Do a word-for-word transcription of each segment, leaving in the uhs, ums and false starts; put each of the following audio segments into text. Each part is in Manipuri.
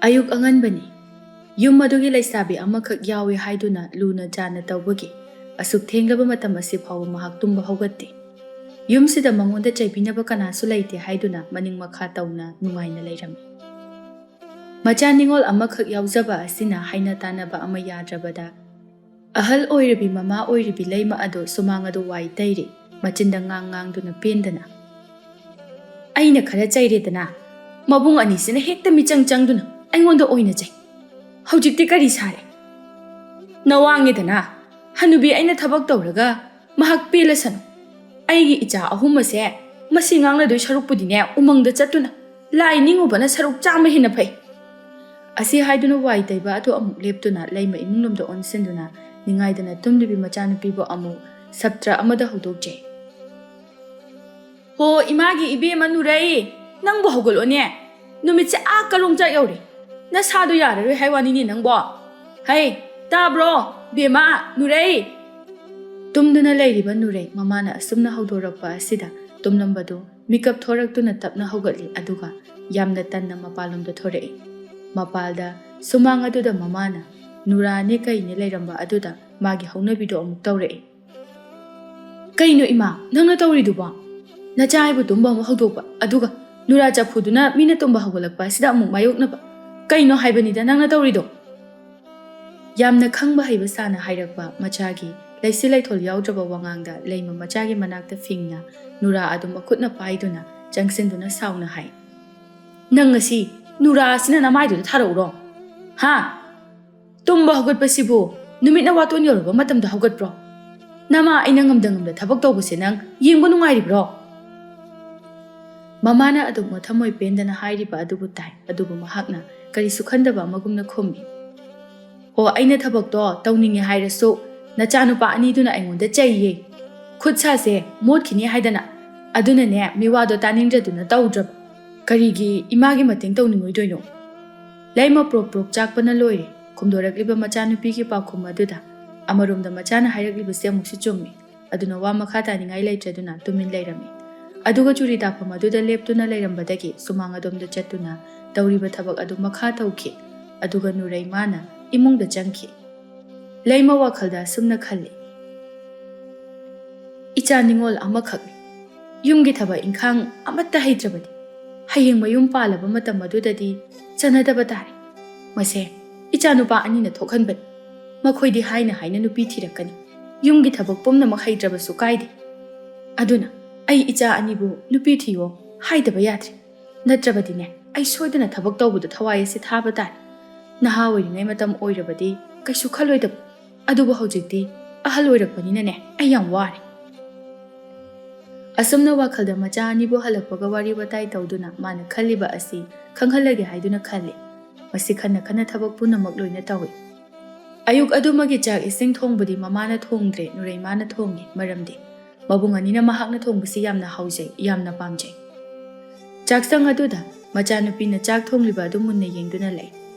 ꯑꯌꯨꯛ ꯑꯉꯟꯕꯅꯤ꯫ ꯌꯨꯝ ꯑꯗꯨꯒꯤ ꯂꯩꯁꯥꯕꯤ ꯑꯃꯈꯛ ꯌꯥꯎꯏ ꯍꯥꯏꯗꯨꯅ ꯂꯨꯅ ꯆꯥꯅ ꯇꯧꯕꯒꯤ ꯑꯁꯨꯛ ꯊꯦꯡꯂꯕ ꯃꯇꯝ ꯑꯁꯤ ꯐꯥꯎꯕ ꯃꯍꯥꯛ ꯇꯨꯝꯕ ꯍꯧꯒꯠꯇꯦ꯫ ꯌꯨꯝꯁꯤꯗ ꯃꯉꯣꯟꯗ ꯆꯩꯕꯤꯅꯕ ꯀꯅꯥꯁꯨ ꯂꯩꯇꯦ ꯍꯥꯏꯗꯨꯅ ꯃꯅꯤꯡ ꯃꯈꯥ ꯇꯧꯅ ꯅꯨꯡꯉꯥꯏꯅ ꯂꯩꯔꯝꯃꯤ꯫ ꯃꯆꯥ ꯅꯤꯉꯣꯜ ꯑꯃꯈꯛ ꯌꯥꯎꯖꯕ ꯑꯁꯤꯅ ꯍꯥꯏꯅ ꯇꯥꯅꯕ ꯑꯃ ꯌꯥꯗ꯭ꯔꯕꯗ, ꯑꯍꯜ ꯑꯣꯏꯔꯕꯤ ꯃꯃꯥ ꯑꯣꯏꯔꯤꯕꯤ ꯂꯩꯃ ꯑꯗꯨ ꯁꯨꯃꯥꯡ ꯑꯗꯨ ꯋꯥꯏ ꯇꯩꯔꯤ, ꯃꯆꯤꯟꯗ ꯉꯥꯡ ꯉꯥꯡꯗꯨꯅ ꯄꯦꯟꯗꯅ꯫ "ꯑꯩꯅ ꯈꯔ ꯆꯩꯔꯦꯗꯅ, ꯃꯕꯨꯡ ꯑꯅꯤꯁꯤꯅ ꯍꯦꯛꯇ ꯃꯤꯆꯪ ꯆꯪꯗꯨꯅ ꯑꯩꯉꯣꯟꯗ ꯑꯣꯏꯅ ꯆꯩ꯫ ꯍꯧꯖꯤꯛꯇꯤ ꯀꯔꯤ ꯁꯥꯔꯦ? ꯅꯋꯥꯡꯉꯦꯗꯅ, ꯍꯅꯨꯕꯤ ꯑꯩꯅ ꯊꯕꯛ ꯇꯧꯔꯒ ꯃꯍꯥꯛ ꯄꯦꯜꯂꯁꯅꯨ꯫ ꯑꯩꯒꯤ ꯏꯆꯥ ꯑꯍꯨꯝ ꯑꯁꯦ ꯃꯁꯤ ꯉꯥꯡꯅꯗꯣꯏ ꯁꯔꯨꯛꯄꯨꯗꯤꯅꯦ, ꯎꯃꯪꯗ ꯆꯠꯇꯨꯅ ꯂꯥꯏ ꯅꯤꯡꯉꯨꯕꯅ ꯁꯔꯨꯛ ꯆꯥꯝꯃ ꯍꯦꯟꯅ ꯐꯩ"꯫ ꯑꯁꯤ ꯍꯥꯏꯗꯨꯅ ꯋꯥꯏ ꯇꯩꯕ ꯑꯗꯨ ꯑꯃꯨꯛ ꯂꯦꯞꯇꯨꯅ ꯂꯩꯃ ꯏꯃꯨꯡ ꯂꯣꯝꯗ ꯑꯣꯟꯁꯤꯟꯗꯨꯅ ꯅꯤꯡꯉꯥꯏꯗꯅ ꯇꯨꯝꯂꯤꯕꯤ ꯃꯆꯥꯅꯨꯄꯤꯕꯨ ꯑꯃꯨꯛ ꯁꯞꯇ꯭ꯔ ꯑꯃꯗ ꯍꯧꯗꯣꯛꯆꯩ꯫ "ꯍꯣ, ꯏꯃꯥꯒꯤ ꯏꯕꯦꯝꯃ ꯅꯨꯔꯩ, ꯅꯪꯕꯨ ꯍꯧꯒꯠꯂꯣꯅꯦ꯫ ꯅꯨꯃꯤꯠꯁꯦ ꯑꯥ ꯀꯔꯣꯡꯆꯥꯛ ꯌꯧꯔꯦ꯫ ꯅꯁꯥꯗꯣ ꯌꯥꯔꯔꯣꯏ ꯍꯥꯏ ꯋꯥꯅꯤꯅꯦ ꯅꯪꯕꯣ꯫ ꯍꯩ, ꯇꯥꯕ꯭ꯔꯣ, ꯕꯦꯝꯃ, ꯅꯨꯔꯩ?" ꯇꯨꯝꯗꯨꯅ ꯂꯩꯔꯤꯕ ꯅꯨꯔꯩ ꯃꯃꯥꯅ ꯑꯁꯨꯝꯅ ꯍꯧꯗꯣꯔꯛꯄ ꯑꯁꯤꯗ ꯇꯨꯝꯂꯝꯕꯗꯨ ꯃꯤꯀꯞ ꯊꯣꯔꯛꯇꯨꯅ ꯇꯞꯅ ꯍꯧꯒꯠꯂꯤ, ꯑꯗꯨꯒ ꯌꯥꯝꯅ ꯇꯟꯅ ꯃꯄꯥꯟꯂꯣꯝꯗ ꯊꯣꯔꯛꯏ꯫ ꯃꯄꯥꯜꯗ ꯁꯨꯃꯥꯡ ꯑꯗꯨꯗ ꯃꯃꯥꯅ ꯅꯨꯔꯥꯅꯦ ꯀꯩꯅꯦ ꯂꯩꯔꯝꯕ ꯑꯗꯨꯗ ꯃꯥꯒꯤ ꯍꯧꯅꯕꯤꯗꯣ ꯑꯃꯨꯛ ꯇꯧꯔꯛꯏ꯫ "ꯀꯩꯅꯣ ꯏꯃꯥ, ꯅꯪꯅ ꯇꯧꯔꯤꯗꯨꯕꯣ? ꯅꯆꯥ ꯍꯥꯏꯕꯨ ꯇꯨꯝꯕ ꯑꯃꯨꯛ ꯍꯧꯗꯣꯛꯄ, ꯑꯗꯨꯒ ꯅꯨꯔꯥ ꯆꯐꯨꯗꯨꯅ ꯃꯤꯅ ꯇꯨꯝꯕ ꯍꯧꯒꯠꯂꯛꯄ ꯑꯁꯤꯗ ꯑꯃꯨꯛ ꯃꯥꯌꯣꯛꯅꯕ꯫ ꯀꯩꯅꯣ ꯍꯥꯏꯕꯅꯤꯗ ꯅꯪꯅ ꯇꯧꯔꯤꯗꯣ?" ꯌꯥꯝꯅ ꯈꯪꯕ ꯍꯩꯕ ꯁꯥꯅ ꯍꯥꯏꯔꯛꯄ ꯃꯆꯥꯒꯤ ꯂꯩꯁꯤ ꯂꯩꯊꯣꯜ ꯌꯥꯎꯗ꯭ꯔꯕ ꯋꯥꯉꯥꯡꯗ ꯂꯩꯃ ꯃꯆꯥꯒꯤ ꯃꯅꯥꯛꯇ ꯐꯤꯡꯅ ꯅꯨꯔꯥ ꯑꯗꯨ ꯃꯈꯨꯠꯅ ꯄꯥꯏꯗꯨꯅ ꯆꯪꯁꯤꯟꯗꯨꯅ ꯁꯥꯎꯅ ꯍꯥꯏ, "ꯅꯪ ꯉꯁꯤ ꯅꯨꯔꯥ ꯑꯁꯤꯅ ꯅꯃꯥꯏꯗꯨꯗ ꯊꯥꯔꯛꯎꯔꯣ? ꯍꯥ? ꯇꯨꯝꯕ ꯍꯧꯒꯠꯄꯁꯤꯕꯨ ꯅꯨꯃꯤꯠꯅ ꯋꯥꯇꯣꯟ ꯌꯧꯔꯕ ꯃꯇꯝꯗ ꯍꯧꯒꯠꯄ꯭ꯔꯣ? ꯅꯃꯥ ꯑꯩꯅ ꯉꯝꯗ ꯉꯝꯗ ꯊꯕꯛ ꯇꯧꯕꯁꯦ ꯅꯪ ꯌꯦꯡꯕ ꯅꯨꯡꯉꯥꯏꯔꯤꯕ꯭ꯔꯣ?" ꯃꯃꯥꯅ ꯑꯗꯨꯝ ꯃꯊꯃꯣꯏ ꯄꯦꯟꯗꯅ ꯍꯥꯏꯔꯤꯕ ꯑꯗꯨꯕꯨ ꯇꯥꯏ, ꯑꯗꯨꯕꯨ ꯃꯍꯥꯛꯅ ꯀꯔꯤꯁꯨ ꯈꯟꯗꯕ ꯑꯃꯒꯨꯝꯅ ꯈꯨꯝꯃꯤ꯫ "ꯑꯣ, ꯑꯩꯅ ꯊꯕꯛꯇꯣ ꯇꯧꯅꯤꯡꯉꯦ ꯍꯥꯏꯔꯁꯨ ꯅꯆꯥꯅꯨꯄꯥ ꯑꯅꯤꯗꯨꯅ ꯑꯩꯉꯣꯟꯗ ꯆꯩꯌꯦ꯫ ꯈꯨꯠ ꯁꯥꯁꯦ ꯃꯣꯠꯈꯤꯅꯤ ꯍꯥꯏꯗꯅ꯫ ꯑꯗꯨꯅꯅꯦ, ꯃꯤꯋꯥꯗꯣ ꯇꯥꯅꯤꯡꯗ꯭ꯔꯗꯨꯅ ꯇꯧꯗ꯭ꯔꯕ꯫ ꯀꯔꯤꯒꯤ ꯏꯃꯥꯒꯤ ꯃꯇꯦꯡ ꯇꯧꯅꯤꯡꯉꯣꯏꯗꯣꯏꯅꯣ?" ꯂꯩꯃ ꯄ꯭ꯔꯣꯛ ꯄ꯭ꯔꯣꯛ ꯆꯥꯛꯄꯅ ꯂꯣꯏꯔꯦ꯫ ꯈꯨꯝꯗꯣꯔꯛꯂꯤꯕ ꯃꯆꯥꯅꯨꯄꯤꯒꯤ ꯄꯥꯎꯈꯨꯝ ꯑꯗꯨꯗ ꯑꯃꯔꯣꯝꯗ ꯃꯆꯥꯅ ꯍꯥꯏꯔꯛꯂꯤꯕꯁꯦ ꯑꯃꯨꯛꯁꯨ ꯆꯨꯝꯃꯤ꯫ ꯑꯗꯨꯅ ꯋꯥ ꯃꯈꯥ ꯇꯥꯅꯤꯡꯉꯥꯏ ꯂꯩꯇ꯭ꯔꯗꯨꯅ ꯇꯨꯃꯤꯟ ꯂꯩꯔꯝꯃꯤ꯫ ꯑꯗꯨꯒ ꯆꯨꯔꯤ ꯇꯥꯐꯝ ꯑꯗꯨꯗ ꯂꯦꯞꯇꯨꯅ ꯂꯩꯔꯝꯕꯗꯒꯤ ꯁꯨꯃꯥꯡ ꯑꯗꯣꯝꯗ ꯆꯠꯇꯨꯅ ꯇꯧꯔꯤꯕ ꯊꯕꯛ ꯑꯗꯨ ꯃꯈꯥ ꯇꯧꯈꯤ꯫ ꯑꯗꯨꯒ ꯅꯨꯔꯩꯃꯥꯅ ꯏꯃꯨꯡꯗ ꯆꯪꯈꯤ꯫ ꯂꯩꯃ ꯋꯥꯈꯜꯗ ꯑꯁꯨꯝꯅ ꯈꯜꯂꯤ, "ꯏꯆꯥ ꯅꯤꯉꯣꯜ ꯑꯃꯈꯛꯅꯤ꯫ ꯌꯨꯝꯒꯤ ꯊꯕꯛ ꯏꯪꯈꯥꯡ ꯑꯃꯠꯇ ꯍꯩꯇ꯭ꯔꯕꯗꯤ ꯍꯌꯦꯡ ꯃꯌꯨꯝ ꯄꯥꯜꯂꯕ ꯃꯇꯝ ꯑꯗꯨꯗꯗꯤ ꯆꯟꯅꯗꯕ ꯇꯥꯔꯦ꯫ ꯃꯁꯦ ꯏꯆꯥ ꯅꯨꯄꯥ ꯑꯅꯤꯅ ꯊꯣꯛꯍꯟꯕꯅꯤ꯫ ꯃꯈꯣꯏꯗꯤ ꯍꯥꯏꯅ ꯍꯥꯏꯅ ꯅꯨꯄꯤ ꯊꯤꯔꯛꯀꯅꯤ꯫ ꯌꯨꯝꯒꯤ ꯊꯕꯛ ꯄꯨꯝꯅꯃꯛ ꯍꯩꯇ꯭ꯔꯕꯁꯨ ꯀꯥꯏꯗꯦ꯫ ꯑꯗꯨꯅ ꯑꯩ ꯏꯆꯥ ꯑꯅꯤꯕꯨ ꯅꯨꯄꯤ ꯊꯤꯌꯣ ꯍꯥꯏꯗꯕ ꯌꯥꯗ꯭ꯔꯦ꯫ ꯅꯠꯇ꯭ꯔꯕꯗꯤꯅꯦ, ꯑꯩ ꯁꯣꯏꯗꯅ ꯊꯕꯛ ꯇꯧꯕꯗ ꯊꯋꯥꯏ ꯑꯁꯤ ꯊꯥꯕ ꯇꯥꯔꯦ꯫ ꯅꯍꯥ ꯑꯣꯏꯔꯤꯉꯩ ꯃꯇꯝ ꯑꯣꯏꯔꯕꯗꯤ ꯀꯩꯁꯨ ꯈꯜꯂꯣꯏꯗꯕ, ꯑꯗꯨꯕꯨ ꯍꯧꯖꯤꯛꯇꯤ ꯑꯍꯜ ꯑꯣꯏꯔꯛꯄꯅꯤꯅꯅꯦ, ꯑꯩ ꯌꯥꯝ ꯋꯥꯔꯦ"꯫ ꯑꯁꯨꯝꯅ ꯋꯥꯈꯜꯗ ꯃꯆꯥ ꯑꯅꯤꯕꯨ ꯍꯜꯂꯛꯄꯒ ꯋꯥꯔꯤ ꯋꯥꯇꯥꯏ ꯇꯧꯗꯨꯅ ꯃꯥꯅ ꯈꯜꯂꯤꯕ ꯑꯁꯤ ꯈꯪꯍꯜꯂꯒꯦ ꯍꯥꯏꯗꯨꯅ ꯈꯜꯂꯤ꯫ ꯃꯁꯤ ꯈꯟꯅ ꯈꯟꯅ ꯊꯕꯛ ꯄꯨꯝꯅꯃꯛ ꯂꯣꯏꯅ ꯇꯧꯏ꯫ ꯑꯌꯨꯛ ꯑꯗꯨꯃꯒꯤ ꯆꯥꯛ ꯏꯁꯤꯡ ꯊꯣꯡꯕꯗꯤ ꯃꯃꯥꯅ ꯊꯣꯡꯗ꯭ꯔꯦ, ꯅꯨꯔꯩꯃꯥꯅ ꯊꯣꯡꯉꯤ꯫ ꯃꯔꯝꯗꯤ ꯃꯕꯨꯡ ꯑꯅꯤꯅ ꯃꯍꯥꯛꯅ ꯊꯣꯡꯕꯁꯤ ꯌꯥꯝꯅ ꯍꯥꯎꯖꯩ, ꯌꯥꯝꯅ ꯄꯥꯝꯖꯩ꯫ ꯆꯥꯛꯁꯪ ꯑꯗꯨꯗ ꯃꯆꯥꯅꯨꯄꯤꯅ ꯆꯥꯛ ꯊꯣꯡꯂꯤꯕ ꯑꯗꯨ ꯃꯨꯟꯅ ꯌꯦꯡꯗꯨꯅ ꯂꯩ꯫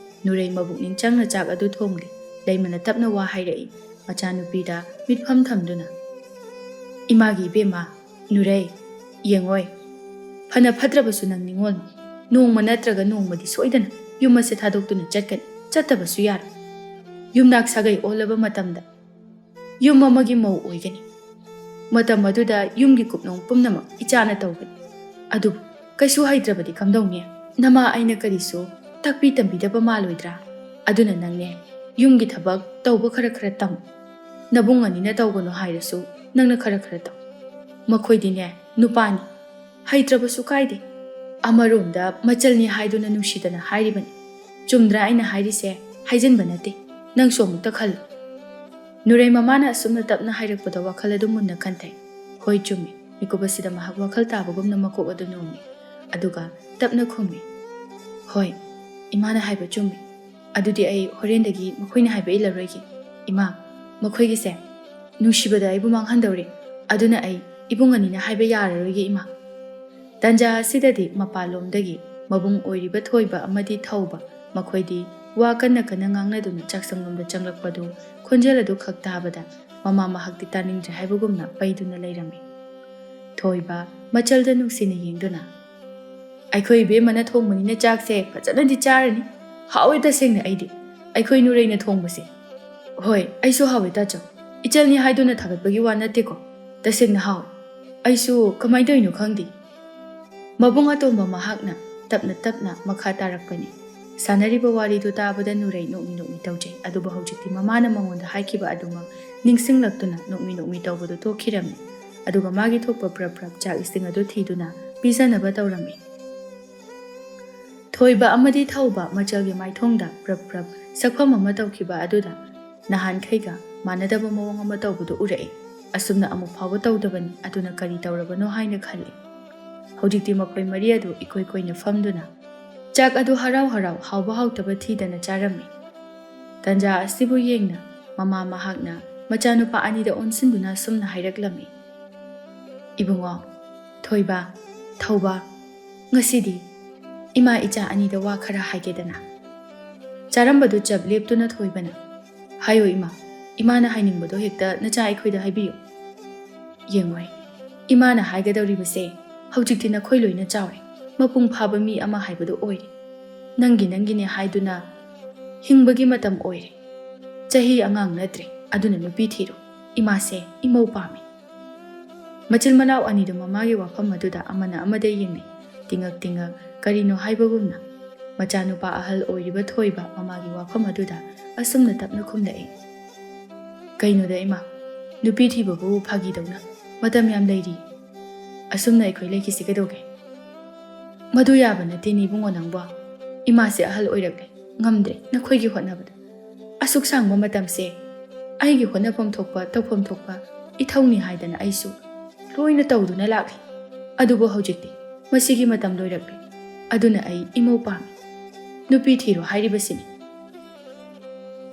ꯅꯨꯔꯩ ꯃꯕꯨꯛꯅꯤꯡ ꯆꯪꯅ ꯆꯥꯛ ꯑꯗꯨ ꯊꯣꯡꯂꯤ꯫ ꯂꯩꯃꯅ ꯇꯞꯅ ꯋꯥ ꯍꯥꯏꯔꯛꯏ꯫ ꯃꯆꯥꯅꯨꯄꯤꯗ ꯃꯤꯠꯐꯝ ꯊꯝꯗꯨꯅ, "ꯏꯃꯥꯒꯤ ꯏꯕꯦꯝꯃ, ꯅꯨꯔꯩ, ꯌꯦꯡꯉꯣꯏ꯫ ꯐꯅ ꯐꯠꯇ꯭ꯔꯕꯁꯨ ꯅꯪ ꯅꯤꯉꯣꯜꯅꯤ꯫ ꯅꯣꯡꯃ ꯅꯠꯇ꯭ꯔꯒ ꯅꯣꯡꯃꯗꯤ ꯁꯣꯏꯗꯅ ꯌꯨꯝ ꯑꯁꯦ ꯊꯥꯗꯣꯛꯇꯨꯅ ꯆꯠꯀꯅꯤ꯫ ꯆꯠꯇꯕꯁꯨ ꯌꯥꯔꯣꯏ꯫ ꯌꯨꯝꯅꯥꯛ ꯁꯥꯒꯩ ꯑꯣꯜꯂꯕ ꯃꯇꯝꯗ ꯌꯨꯝ ꯑꯃꯒꯤ ꯃꯧ ꯑꯣꯏꯒꯅꯤ꯫ ꯃꯇꯝ ꯑꯗꯨꯗ ꯌꯨꯝꯒꯤ ꯀꯨꯞꯅꯣꯝ ꯄꯨꯝꯅꯃꯛ ꯏꯆꯥꯅ ꯇꯧꯒꯅꯤ꯫ ꯑꯗꯨꯕꯨ ꯀꯩꯁꯨ ꯍꯩꯇ꯭ꯔꯕꯗꯤ ꯀꯝꯗꯧꯅꯤ? ꯅꯃꯥ ꯑꯩꯅ ꯀꯔꯤꯁꯨ ꯇꯥꯛꯄꯤ ꯇꯝꯕꯤꯗꯕ ꯃꯥꯜꯂꯣꯏꯗ꯭ꯔꯥ? ꯑꯗꯨꯅ ꯅꯪꯅꯦ, ꯌꯨꯝꯒꯤ ꯊꯕꯛ ꯇꯧꯕ ꯈꯔ ꯈꯔ ꯇꯝꯃꯨ꯫ ꯅꯕꯨꯡ ꯑꯅꯤꯅ ꯇꯧꯒꯅꯨ ꯍꯥꯏꯔꯁꯨ ꯅꯪꯅ ꯈꯔ ꯈꯔ ꯇꯧ꯫ ꯃꯈꯣꯏꯗꯤꯅꯦ, ꯅꯨꯄꯥꯅꯤ, ꯍꯩꯇ꯭ꯔꯕꯁꯨ ꯀꯥꯏꯗꯦ꯫ ꯑꯃꯔꯣꯝꯗ ꯃꯆꯜꯅꯤ ꯍꯥꯏꯗꯨꯅ ꯅꯨꯡꯁꯤꯗꯅ ꯍꯥꯏꯔꯤꯕꯅꯤ꯫ ꯆꯨꯝꯗ꯭ꯔꯥ ꯑꯩꯅ ꯍꯥꯏꯔꯤꯁꯦ? ꯍꯥꯏꯖꯤꯟꯕ ꯅꯠꯇꯦ꯫ ꯅꯪꯁꯨ ꯑꯃꯨꯛꯇ ꯈꯜꯂꯨ"꯫ ꯅꯨꯔꯩ ꯃꯃꯥꯅ ꯑꯁꯨꯝꯅ ꯇꯞꯅ ꯍꯥꯏꯔꯛꯄꯗ ꯋꯥꯈꯜ ꯑꯗꯨ ꯃꯨꯟꯅ ꯈꯟꯊꯩ꯫ ꯍꯣꯏ, ꯆꯨꯝꯃꯤ꯫ ꯃꯤꯀꯨꯞ ꯑꯁꯤꯗ ꯃꯍꯥꯛ ꯋꯥꯈꯜ ꯇꯥꯕꯒꯨꯝꯅ ꯃꯀꯣꯛ ꯑꯗꯨ ꯅꯣꯝꯃꯤ꯫ ꯑꯗꯨꯒ ꯇꯞꯅ ꯈꯨꯝꯃꯤ, "ꯍꯣꯏ, ꯏꯃꯥꯅ ꯍꯥꯏꯕ ꯆꯨꯝꯃꯤ꯫ ꯑꯗꯨꯗꯤ ꯑꯩ ꯍꯣꯔꯦꯟꯗꯒꯤ ꯃꯈꯣꯏꯅ ꯍꯥꯏꯕ ꯏꯜꯂꯔꯣꯏꯒꯦ꯫ ꯏꯃꯥ, ꯃꯈꯣꯏꯒꯤꯁꯦ ꯅꯨꯡꯁꯤꯕꯗ ꯑꯩꯕꯨ ꯃꯥꯡꯍꯟꯗꯧꯔꯦ꯫ ꯑꯗꯨꯅ ꯑꯩ ꯏꯕꯨꯡ ꯑꯅꯤꯅ ꯍꯥꯏꯕ ꯌꯥꯔꯔꯣꯏꯒꯦ, ꯏꯃꯥ"꯫ ꯇꯟꯖꯥ ꯑꯁꯤꯗꯗꯤ ꯃꯄꯥꯟꯂꯣꯝꯗꯒꯤ ꯃꯕꯨꯡ ꯑꯣꯏꯔꯤꯕ ꯊꯣꯏꯕ ꯑꯃꯗꯤ ꯊꯧꯕ, ꯃꯈꯣꯏꯗꯤ ꯋꯥ ꯀꯟꯅ ꯀꯟꯅ ꯉꯥꯡꯅꯗꯨꯅ ꯆꯥꯛꯁꯪꯂꯣꯝꯗ ꯆꯪꯂꯛꯄꯗꯨ ꯈꯣꯟꯖꯦꯜ ꯑꯗꯨ ꯈꯛ ꯇꯥꯕꯗ ꯃꯃꯥ ꯃꯍꯥꯛꯇꯤ ꯇꯥꯅꯤꯡꯗ꯭ꯔꯦ ꯍꯥꯏꯕꯒꯨꯝꯅ ꯄꯩꯗꯨꯅ ꯂꯩꯔꯝꯃꯤ꯫ ꯊꯣꯏꯕ ꯃꯆꯜꯗ ꯅꯨꯡꯁꯤꯅ ꯌꯦꯡꯗꯨꯅ, "ꯑꯩꯈꯣꯏ ꯏꯕꯦꯝꯃꯅ ꯊꯣꯡꯕꯅꯤꯅ ꯆꯥꯛꯁꯦ ꯐꯖꯅꯗꯤ ꯆꯥꯔꯅꯤ꯫ ꯍꯥꯎꯋꯦ ꯇꯁꯦꯡꯅ ꯑꯩꯗꯤ, ꯑꯩꯈꯣꯏ ꯅꯨꯔꯩꯅ ꯊꯣꯡꯕꯁꯦ꯫ ꯍꯣꯏ, ꯑꯩꯁꯨ ꯍꯥꯎꯋꯦ ꯇꯥꯆꯧ꯫ ꯏꯆꯜꯅꯤ ꯍꯥꯏꯗꯨꯅ ꯊꯥꯒꯠꯄꯒꯤ ꯋꯥ ꯅꯠꯇꯦꯀꯣ, ꯇꯁꯦꯡꯅ ꯍꯥꯎꯋꯦ꯫ ꯑꯩꯁꯨ ꯀꯃꯥꯏꯅ ꯇꯧꯔꯤꯅꯣ ꯈꯪꯗꯦ꯫" ꯃꯕꯨꯡ ꯑꯇꯣꯝꯕ ꯃꯍꯥꯛꯅ ꯇꯞꯅ ꯇꯞꯅ ꯃꯈꯥ ꯇꯥꯔꯛꯄꯅꯤ꯫ ꯁꯥꯟꯅꯔꯤꯕ ꯋꯥꯔꯤꯗꯨ ꯇꯥꯕꯗ ꯅꯨꯔꯩ ꯅꯣꯛꯃꯤ ꯅꯣꯛꯃꯤ ꯇꯧꯖꯩ, ꯑꯗꯨꯕꯨ ꯍꯧꯖꯤꯛꯇꯤ ꯃꯃꯥꯅ ꯃꯉꯣꯟꯗ ꯍꯥꯏꯈꯤꯕ ꯑꯗꯨꯃꯛ ꯅꯤꯡꯁꯤꯡꯂꯛꯇꯨꯅ ꯅꯣꯛꯃꯤ ꯅꯣꯛꯃꯤ ꯇꯧꯕꯗꯨ ꯇꯣꯛꯈꯤꯔꯝꯃꯤ꯫ ꯑꯗꯨꯒ ꯃꯥꯒꯤ ꯊꯣꯛꯄ ꯄ꯭ꯔꯞ ꯄ꯭ꯔꯞ ꯆꯥꯛ ꯏꯁꯤꯡ ꯑꯗꯨ ꯊꯤꯗꯨꯅ ꯄꯤꯖꯅꯕ ꯇꯧꯔꯝꯃꯤ꯫ ꯊꯣꯏꯕ ꯑꯃꯗꯤ ꯊꯧꯕ ꯃꯆꯜꯒꯤ ꯃꯥꯏꯊꯣꯡꯗ ꯄ꯭ꯔꯞ ꯄ꯭ꯔꯞ ꯁꯛꯐꯝ ꯑꯃ ꯇꯧꯈꯤꯕ ꯑꯗꯨꯗ ꯅꯍꯥꯟꯈꯩꯒ ꯃꯥꯟꯅꯗꯕ ꯃꯑꯣꯡ ꯑꯃ ꯇꯧꯕꯗꯨ ꯎꯔꯛꯏ꯫ ꯑꯁꯨꯝꯅ ꯑꯃꯨꯛ ꯐꯥꯎꯕ ꯇꯧꯗꯕꯅꯤ, ꯑꯗꯨꯅ ꯀꯔꯤ ꯇꯧꯔꯕꯅꯣ ꯍꯥꯏꯅ ꯈꯜꯂꯤ꯫ ꯍꯧꯖꯤꯛꯇꯤ ꯃꯈꯣꯏ ꯃꯔꯤ ꯑꯗꯨ ꯏꯀꯣꯏ ꯀꯣꯏꯅ ꯐꯝꯗꯨꯅ ꯆꯥꯛ ꯑꯗꯨ ꯍꯔꯥꯎ ꯍꯔꯥꯎ ꯍꯥꯎꯕ ꯍꯥꯎꯇꯕ ꯊꯤꯗꯅ ꯆꯥꯔꯝꯃꯤ꯫ ꯇꯟꯖꯥ ꯑꯁꯤꯕꯨ ꯌꯦꯡꯅ ꯃꯃꯥ ꯃꯍꯥꯛꯅ ꯃꯆꯥꯅꯨꯄꯥ ꯑꯅꯤꯗ ꯑꯣꯟꯁꯤꯟꯗꯨꯅ ꯑꯁꯨꯝꯅ ꯍꯥꯏꯔꯛꯂꯝꯃꯤ, "ꯏꯕꯨꯡꯉꯣ, ꯊꯣꯏꯕ, ꯊꯧꯕ, ꯉꯁꯤꯗꯤ ꯏꯃꯥ ꯏꯆꯥ ꯑꯅꯤꯗ ꯋꯥ ꯈꯔ ꯍꯥꯏꯒꯦꯗꯅ꯫" ꯆꯥꯔꯝꯕꯗꯨ ꯆꯞ ꯂꯦꯞꯇꯨꯅ ꯊꯣꯏꯕꯅ, "ꯍꯥꯏꯌꯣ ꯏꯃꯥ, ꯏꯃꯥꯅ ꯍꯥꯏꯅꯤꯡꯕꯗꯣ ꯍꯦꯛꯇ ꯅꯆꯥ ꯑꯩꯈꯣꯏꯗ ꯍꯥꯏꯕꯤꯌꯨ꯫" "ꯌꯦꯡꯉꯣꯏ, ꯏꯃꯥꯅ ꯍꯥꯏꯒꯗꯧꯔꯤꯕꯁꯦ ꯍꯧꯖꯤꯛꯇꯤ ꯅꯈꯣꯏ ꯂꯣꯏꯅ ꯆꯥꯎꯔꯦ, ꯃꯄꯨꯡ ꯐꯥꯕ ꯃꯤ ꯑꯃ ꯍꯥꯏꯕꯗꯨ ꯑꯣꯏꯔꯦ꯫ ꯅꯪꯒꯤ ꯅꯪꯒꯤꯅꯦ ꯍꯥꯏꯗꯨꯅ ꯍꯤꯡꯕꯒꯤ ꯃꯇꯝ ꯑꯣꯏꯔꯦ꯫ ꯆꯍꯤ ꯑꯉꯥꯡ ꯅꯠꯇ꯭ꯔꯦ, ꯑꯗꯨꯅ ꯅꯨꯄꯤ ꯊꯤꯔꯣ꯫ ꯏꯃꯥꯁꯦ ꯏꯃꯧ ꯄꯥꯝꯃꯤ꯫" ꯃꯆꯤꯟ ꯃꯅꯥꯎ ꯑꯅꯤꯗꯨ ꯃꯃꯥꯒꯤ ꯋꯥꯐꯝ ꯑꯗꯨꯗ ꯑꯃꯅ ꯑꯃꯗ ꯌꯦꯡꯅꯩ, ꯇꯤꯉꯛ ꯇꯤꯉꯛ ꯀꯔꯤꯅꯣ ꯍꯥꯏꯕꯒꯨꯝꯅ꯫ ꯃꯆꯥꯅꯨꯄꯥ ꯑꯍꯜ ꯑꯣꯏꯔꯤꯕ ꯊꯣꯏꯕ ꯃꯃꯥꯒꯤ ꯋꯥꯐꯝ ꯑꯗꯨꯗ ꯑꯁꯨꯝꯅ ꯇꯞꯅ ꯈꯨꯝꯂꯛꯏ, "ꯀꯩꯅꯣꯗ ꯏꯃꯥ, ꯅꯨꯄꯤ ꯊꯤꯕꯕꯨ ꯐꯥꯒꯤꯗꯧꯅ ꯃꯇꯝ ꯌꯥꯝ ꯂꯩꯔꯤ꯫ ꯑꯁꯨꯝꯅ ꯑꯩꯈꯣꯏ ꯂꯩꯈꯤꯁꯤ ꯀꯩꯗꯧꯒꯦ?" "ꯃꯗꯨ ꯌꯥꯕ ꯅꯠꯇꯦꯅꯦ ꯏꯕꯨꯡꯉꯣ ꯅꯪꯕꯣ꯫ ꯏꯃꯥꯁꯦ ꯑꯍꯜ ꯑꯣꯏꯔꯛꯂꯦ, ꯉꯝꯗ꯭ꯔꯦ ꯅꯈꯣꯏꯒꯤ ꯍꯣꯠꯅꯕꯗ꯫ ꯑꯁꯨꯛ ꯁꯥꯡꯕ ꯃꯇꯝꯁꯦ ꯑꯩꯒꯤ ꯍꯣꯠꯅꯐꯝ ꯊꯣꯛꯄ, ꯇꯧꯐꯝ ꯊꯣꯛꯄ ꯏꯊꯧꯅꯤ ꯍꯥꯏꯗꯅ ꯑꯩꯁꯨ ꯂꯣꯏꯅ ꯇꯧꯗꯨꯅ ꯂꯥꯛꯂꯤ꯫ ꯑꯗꯨꯕꯨ ꯍꯧꯖꯤꯛꯇꯤ ꯃꯁꯤꯒꯤ ꯃꯇꯝ ꯂꯣꯏꯔꯛꯂꯦ꯫ ꯑꯗꯨꯅ ꯑꯩ ꯏꯃꯧ ꯄꯥꯝꯃꯤ꯫ ꯅꯨꯄꯤ ꯊꯤꯔꯣ ꯍꯥꯏꯔꯤꯕꯁꯤꯅꯤ꯫"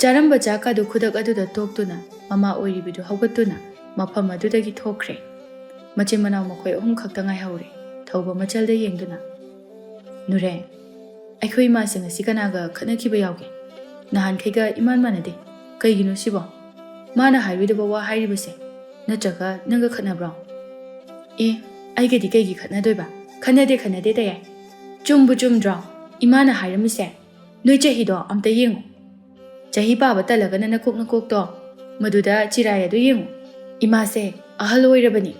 ꯆꯥꯔꯝꯕ ꯆꯥꯛꯀꯗꯨ ꯈꯨꯗꯛ ꯑꯗꯨꯗ ꯇꯣꯛꯇꯨꯅ ꯃꯃꯥ ꯑꯣꯏꯔꯤꯕꯗꯨ ꯍꯧꯒꯠꯇꯨꯅ ꯃꯐꯝ ꯑꯗꯨꯗꯒꯤ ꯊꯣꯛꯈ꯭ꯔꯦ꯫ ꯃꯆꯤꯟ ꯃꯅꯥꯎ ꯃꯈꯣꯏ ꯑꯍꯨꯝ ꯈꯛꯇ ꯉꯥꯏꯍꯧꯔꯦ꯫ ꯊꯧꯕ ꯃꯆꯜꯗ ꯌꯦꯡꯗꯨꯅ, "ꯅꯨꯔꯦ, ꯑꯩꯈꯣꯏ ꯏꯃꯥꯁꯦ ꯉꯁꯤ ꯀꯅꯥꯒ ꯈꯠꯅꯈꯤꯕ ꯌꯥꯎꯒꯦ? ꯅꯍꯥꯟꯈꯩꯒ ꯏꯃꯥꯟ ꯃꯥꯟꯅꯗꯦ꯫ ꯀꯩꯒꯤꯅꯣ ꯁꯤꯕꯣ? ꯃꯥꯅ ꯍꯥꯏꯔꯣꯏꯗꯕ ꯋꯥ ꯍꯥꯏꯔꯤꯕꯁꯦ? ꯅꯠꯇ꯭ꯔꯒ ꯅꯪꯒ ꯈꯠꯅꯕ꯭ꯔꯣ?" ꯑꯦ, ꯑꯩꯒꯗꯤ ꯀꯩꯒꯤ ꯈꯠꯅꯗꯣꯏꯕ? ꯈꯠꯅꯗꯦ, ꯈꯠꯅꯗꯦ ꯇꯌꯥꯏ꯫ ꯆꯨꯝꯕꯨ ꯆꯨꯝꯗ꯭ꯔꯣ ꯏꯃꯥꯅ ꯍꯥꯏꯔꯝꯃꯤꯁꯦ? ꯅꯣꯏ ꯆꯍꯤꯗꯣ ꯑꯝꯇ ꯌꯦꯡꯉꯨ꯫ ꯆꯍꯤ ꯄꯥꯕ ꯇꯜꯂꯒꯅ ꯅꯀꯣꯛ ꯅꯀꯣꯛꯇꯣ, ꯃꯗꯨꯗ ꯆꯤꯔꯥꯏ ꯑꯗꯨ ꯌꯦꯡꯉꯨ꯫ ꯏꯃꯥꯁꯦ ꯑꯍꯜ ꯑꯣꯏꯔꯕꯅꯤ꯫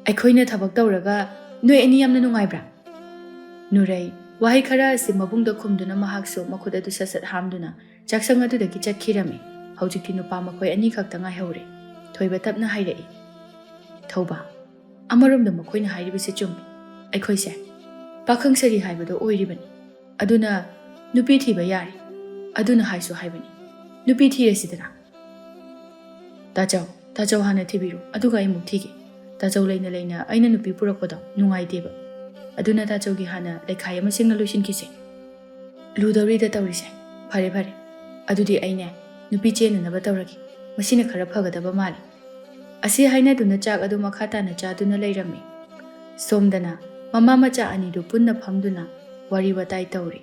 ꯑꯩꯈꯣꯏꯅ ꯊꯕꯛ ꯇꯧꯔꯒ ꯅꯣꯏ ꯑꯅꯤ ꯌꯥꯝꯅ ꯅꯨꯡꯉꯥꯏꯕ꯭ꯔꯥ? ꯅꯨꯔꯩ ꯋꯥꯍꯩ ꯈꯔ ꯑꯁꯤ ꯃꯕꯨꯡꯗ ꯈꯨꯝꯗꯨꯅ ꯃꯍꯥꯛꯁꯨ ꯃꯈꯨꯠ ꯑꯗꯨ ꯁꯠ ꯁꯠ ꯍꯥꯝꯗꯨꯅ ꯆꯥꯛꯁꯪ ꯑꯗꯨꯗꯒꯤ ꯆꯠꯈꯤꯔꯝꯃꯤ꯫ ꯍꯧꯖꯤꯛꯇꯤ ꯅꯨꯄꯥ ꯃꯈꯣꯏ ꯑꯅꯤꯈꯛꯇ ꯉꯥꯏꯍꯧꯔꯦ꯫ ꯊꯣꯏꯕ ꯇꯞꯅ ꯍꯥꯏꯔꯛꯏ, "ꯊꯧꯕ, ꯑꯃꯔꯣꯝꯗ ꯃꯈꯣꯏꯅ ꯍꯥꯏꯔꯤꯕꯁꯤ ꯆꯨꯝꯃꯤ꯫ ꯑꯩꯈꯣꯏꯁꯦ ꯄꯥꯈꯪ ꯁꯔꯤ ꯍꯥꯏꯕꯗꯣ ꯑꯣꯏꯔꯤꯕꯅꯤ꯫ ꯑꯗꯨꯅ ꯅꯨꯄꯤ ꯊꯤꯕ ꯌꯥꯔꯦ꯫ ꯑꯗꯨꯅ ꯍꯥꯏꯁꯨ ꯍꯥꯏꯕꯅꯤ, ꯅꯨꯄꯤ ꯊꯤꯔꯁꯤꯗꯅ꯫" "ꯇꯥꯆꯧ, ꯇꯥꯆꯧ ꯍꯥꯟꯅ ꯊꯤꯕꯤꯔꯣ, ꯑꯗꯨꯒ ꯑꯩ ꯑꯃꯨꯛ ꯊꯤꯒꯦ꯫ ꯇꯥꯆꯧ ꯂꯩꯅ ꯂꯩꯅ ꯑꯩꯅ ꯅꯨꯄꯤ ꯄꯨꯔꯛꯄꯗꯣ ꯅꯨꯡꯉꯥꯏꯇꯦꯕ꯫ ꯑꯗꯨꯅ ꯇꯥꯆꯧꯒꯤ ꯍꯥꯟꯅ ꯂꯩꯈꯥꯏ ꯑꯃ ꯁꯤꯡꯅ ꯂꯣꯏꯁꯤꯟꯈꯤꯁꯦ꯫" "ꯂꯨꯗꯧꯔꯤꯗ ꯇꯧꯔꯤꯁꯦ꯫ ꯐꯔꯦ, ꯐꯔꯦ꯫ ꯑꯗꯨꯗꯤ ꯑꯩꯅꯦ ꯅꯨꯄꯤ ꯆꯦꯟꯅꯅꯕ ꯇꯧꯔꯒꯦ꯫ ꯃꯁꯤꯅ ꯈꯔ ꯐꯒꯗꯕ ꯃꯥꯜꯂꯦ꯫" ꯑꯁꯤ ꯍꯥꯏꯅꯗꯨꯅ ꯆꯥꯛ ꯑꯗꯨ ꯃꯈꯥ ꯇꯥꯅ ꯆꯥꯗꯨꯅ ꯂꯩꯔꯝꯃꯤ꯫ ꯁꯣꯝꯗꯅ ꯃꯃꯥ ꯃꯆꯥ ꯑꯅꯤꯗꯨ ꯄꯨꯟꯅ ꯐꯝꯗꯨꯅ ꯋꯥꯔꯤ ꯋꯥꯇꯥꯏ ꯇꯧꯔꯤ꯫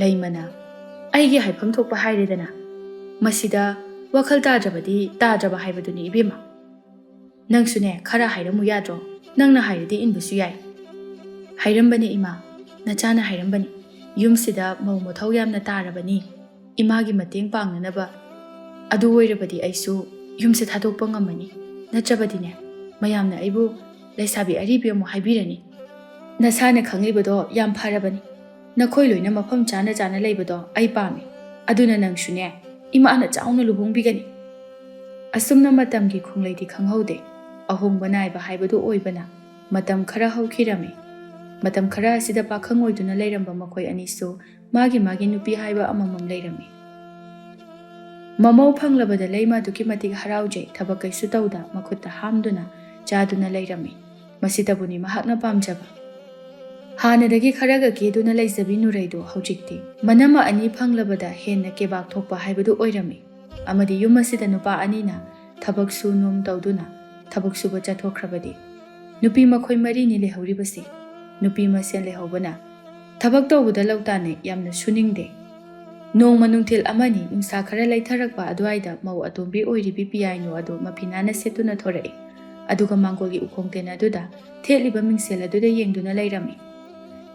ꯂꯩꯃꯅ, "ꯑꯩꯒꯤ ꯍꯥꯏꯐꯝ ꯊꯣꯛꯄ ꯍꯥꯏꯔꯦꯗꯅ꯫ ꯃꯁꯤꯗ ꯋꯥꯈꯜ ꯇꯥꯗ꯭ꯔꯕꯗꯤ ꯇꯥꯗ꯭ꯔꯕ ꯍꯥꯏꯕꯗꯨꯅꯤ ꯏꯕꯦꯝꯃ꯫ ꯅꯪꯁꯨꯅꯦ ꯈꯔ ꯍꯥꯏꯔꯝꯃꯨ ꯌꯥꯗ꯭ꯔꯣ? ꯅꯪꯅ ꯍꯥꯏꯔꯗꯤ ꯏꯟꯕꯁꯨ ꯌꯥꯏ꯫" "ꯍꯥꯏꯔꯝꯕꯅꯦ ꯏꯃꯥ, ꯅꯆꯥꯅ ꯍꯥꯏꯔꯝꯕꯅꯤ꯫ ꯌꯨꯝꯁꯤꯗ ꯃꯧ ꯃꯊꯧ ꯌꯥꯝꯅ ꯇꯥꯔꯕꯅꯤ꯫ ꯏꯃꯥꯒꯤ ꯃꯇꯦꯡ ꯄꯥꯡꯅꯅꯕ꯫ ꯑꯗꯨ ꯑꯣꯏꯔꯕꯗꯤ ꯑꯩꯁꯨ ꯌꯨꯝꯁꯦ ꯊꯥꯗꯣꯛꯄ ꯉꯝꯃꯅꯤ꯫ ꯅꯠꯇ꯭ꯔꯕꯗꯤꯅꯦ, ꯃꯌꯥꯝꯅ ꯑꯩꯕꯨ ꯂꯩꯁꯥꯕꯤ ꯑꯔꯤꯕꯤ ꯑꯃꯨꯛ ꯍꯥꯏꯕꯤꯔꯅꯤ꯫ ꯅꯁꯥꯅ ꯈꯪꯂꯤꯕꯗꯣ ꯌꯥꯝ ꯐꯔꯕꯅꯤ꯫ ꯅꯈꯣꯏ ꯂꯣꯏꯅ ꯃꯐꯝ ꯆꯥꯅ ꯆꯥꯅ ꯂꯩꯕꯗꯣ ꯑꯩ ꯄꯥꯝꯃꯤ꯫ ꯑꯗꯨꯅ ꯅꯪꯁꯨꯅꯦ, ꯏꯃꯥꯅ ꯆꯥꯎꯅ ꯂꯨꯍꯣꯡꯕꯤꯒꯅꯤ꯫" ꯑꯁꯨꯝꯅ ꯃꯇꯝꯒꯤ ꯈꯣꯡꯂꯩꯗꯤ ꯈꯪꯍꯧꯗꯦ꯫ ꯑꯍꯣꯡꯕ ꯅꯥꯏꯕ ꯍꯥꯏꯕꯗꯨ ꯑꯣꯏꯕꯅ ꯃꯇꯝ ꯈꯔ ꯍꯧꯈꯤꯔꯝꯃꯤ꯫ ꯃꯇꯝ ꯈꯔ ꯑꯁꯤꯗ ꯄꯥꯈꯪ ꯑꯣꯏꯗꯨꯅ ꯂꯩꯔꯝꯕ ꯃꯈꯣꯏ ꯑꯅꯤꯁꯨ ꯃꯥꯒꯤ ꯃꯥꯒꯤ ꯅꯨꯄꯤ ꯍꯥꯏꯕ ꯑꯃꯃꯝ ꯂꯩꯔꯝꯃꯤ꯫ ꯃꯃꯧ ꯐꯪꯂꯕꯗ ꯂꯩꯃ ꯑꯗꯨꯛꯀꯤ ꯃꯇꯤꯛ ꯍꯔꯥꯎꯖꯩ꯫ ꯊꯕꯛ ꯀꯩꯁꯨ ꯇꯧꯗ ꯃꯈꯨꯠꯇ ꯍꯥꯝꯗꯨꯅ ꯆꯥꯗꯨꯅ ꯂꯩꯔꯝꯃꯤ꯫ ꯃꯁꯤꯇꯕꯨꯅꯤ ꯃꯍꯥꯛꯅ ꯄꯥꯝꯖꯕ꯫ ꯍꯥꯟꯅꯗꯒꯤ ꯈꯔꯒ ꯀꯦꯗꯨꯅ ꯂꯩꯖꯕꯤ ꯅꯨꯔꯩꯗꯨ ꯍꯧꯖꯤꯛꯇꯤ ꯃꯅꯝꯃ ꯑꯅꯤ ꯐꯪꯂꯕꯗ ꯍꯦꯟꯅ ꯀꯦꯕꯥꯛ ꯊꯣꯛꯄ ꯍꯥꯏꯕꯗꯨ ꯑꯣꯏꯔꯝꯃꯤ꯫ ꯑꯃꯗꯤ ꯌꯨꯝ ꯑꯁꯤꯗ ꯅꯨꯄꯥ ꯑꯅꯤꯅ ꯊꯕꯛ ꯁꯨ ꯅꯣꯝ ꯇꯧꯗꯨꯅ ꯊꯕꯛ ꯁꯨꯕ ꯆꯠꯊꯣꯛꯈ꯭ꯔꯕꯗꯤ ꯅꯨꯄꯤ ꯃꯈꯣꯏ ꯃꯔꯤꯅꯤ ꯂꯩꯍꯧꯔꯤꯕꯁꯤ꯫ ꯅꯨꯄꯤ ꯃꯁꯦꯟ ꯂꯩꯍꯧꯕꯅ ꯊꯕꯛ ꯇꯧꯕꯗ ꯂꯧ ꯇꯥꯅꯩ, ꯌꯥꯝꯅ ꯁꯨꯅꯤꯡꯗꯦ꯫ ꯅꯣꯡꯃ ꯅꯨꯡꯊꯤꯜ ꯑꯃꯅꯤ ꯅꯨꯡꯁꯥ ꯈꯔ ꯂꯩꯊꯔꯛꯄ ꯑꯗꯨꯋꯥꯏꯗ ꯃꯧ ꯑꯇꯣꯝꯕꯤ ꯑꯣꯏꯔꯤꯕꯤ ꯄꯤꯌꯥꯏꯅꯨ ꯑꯗꯨ ꯃꯐꯤ ꯅꯥꯟꯅ ꯁꯦꯠꯇꯨꯅ ꯊꯣꯔꯛꯏ꯫ ꯑꯗꯨꯒ ꯃꯥꯡꯒꯣꯜꯒꯤ ꯎꯈꯣꯡ ꯇꯦꯟ ꯑꯗꯨꯗ ꯊꯦꯠꯂꯤꯕ ꯃꯤꯡꯁꯦꯜ ꯑꯗꯨꯗ ꯌꯦꯡꯗꯨꯅ ꯂꯩꯔꯝꯃꯤ꯫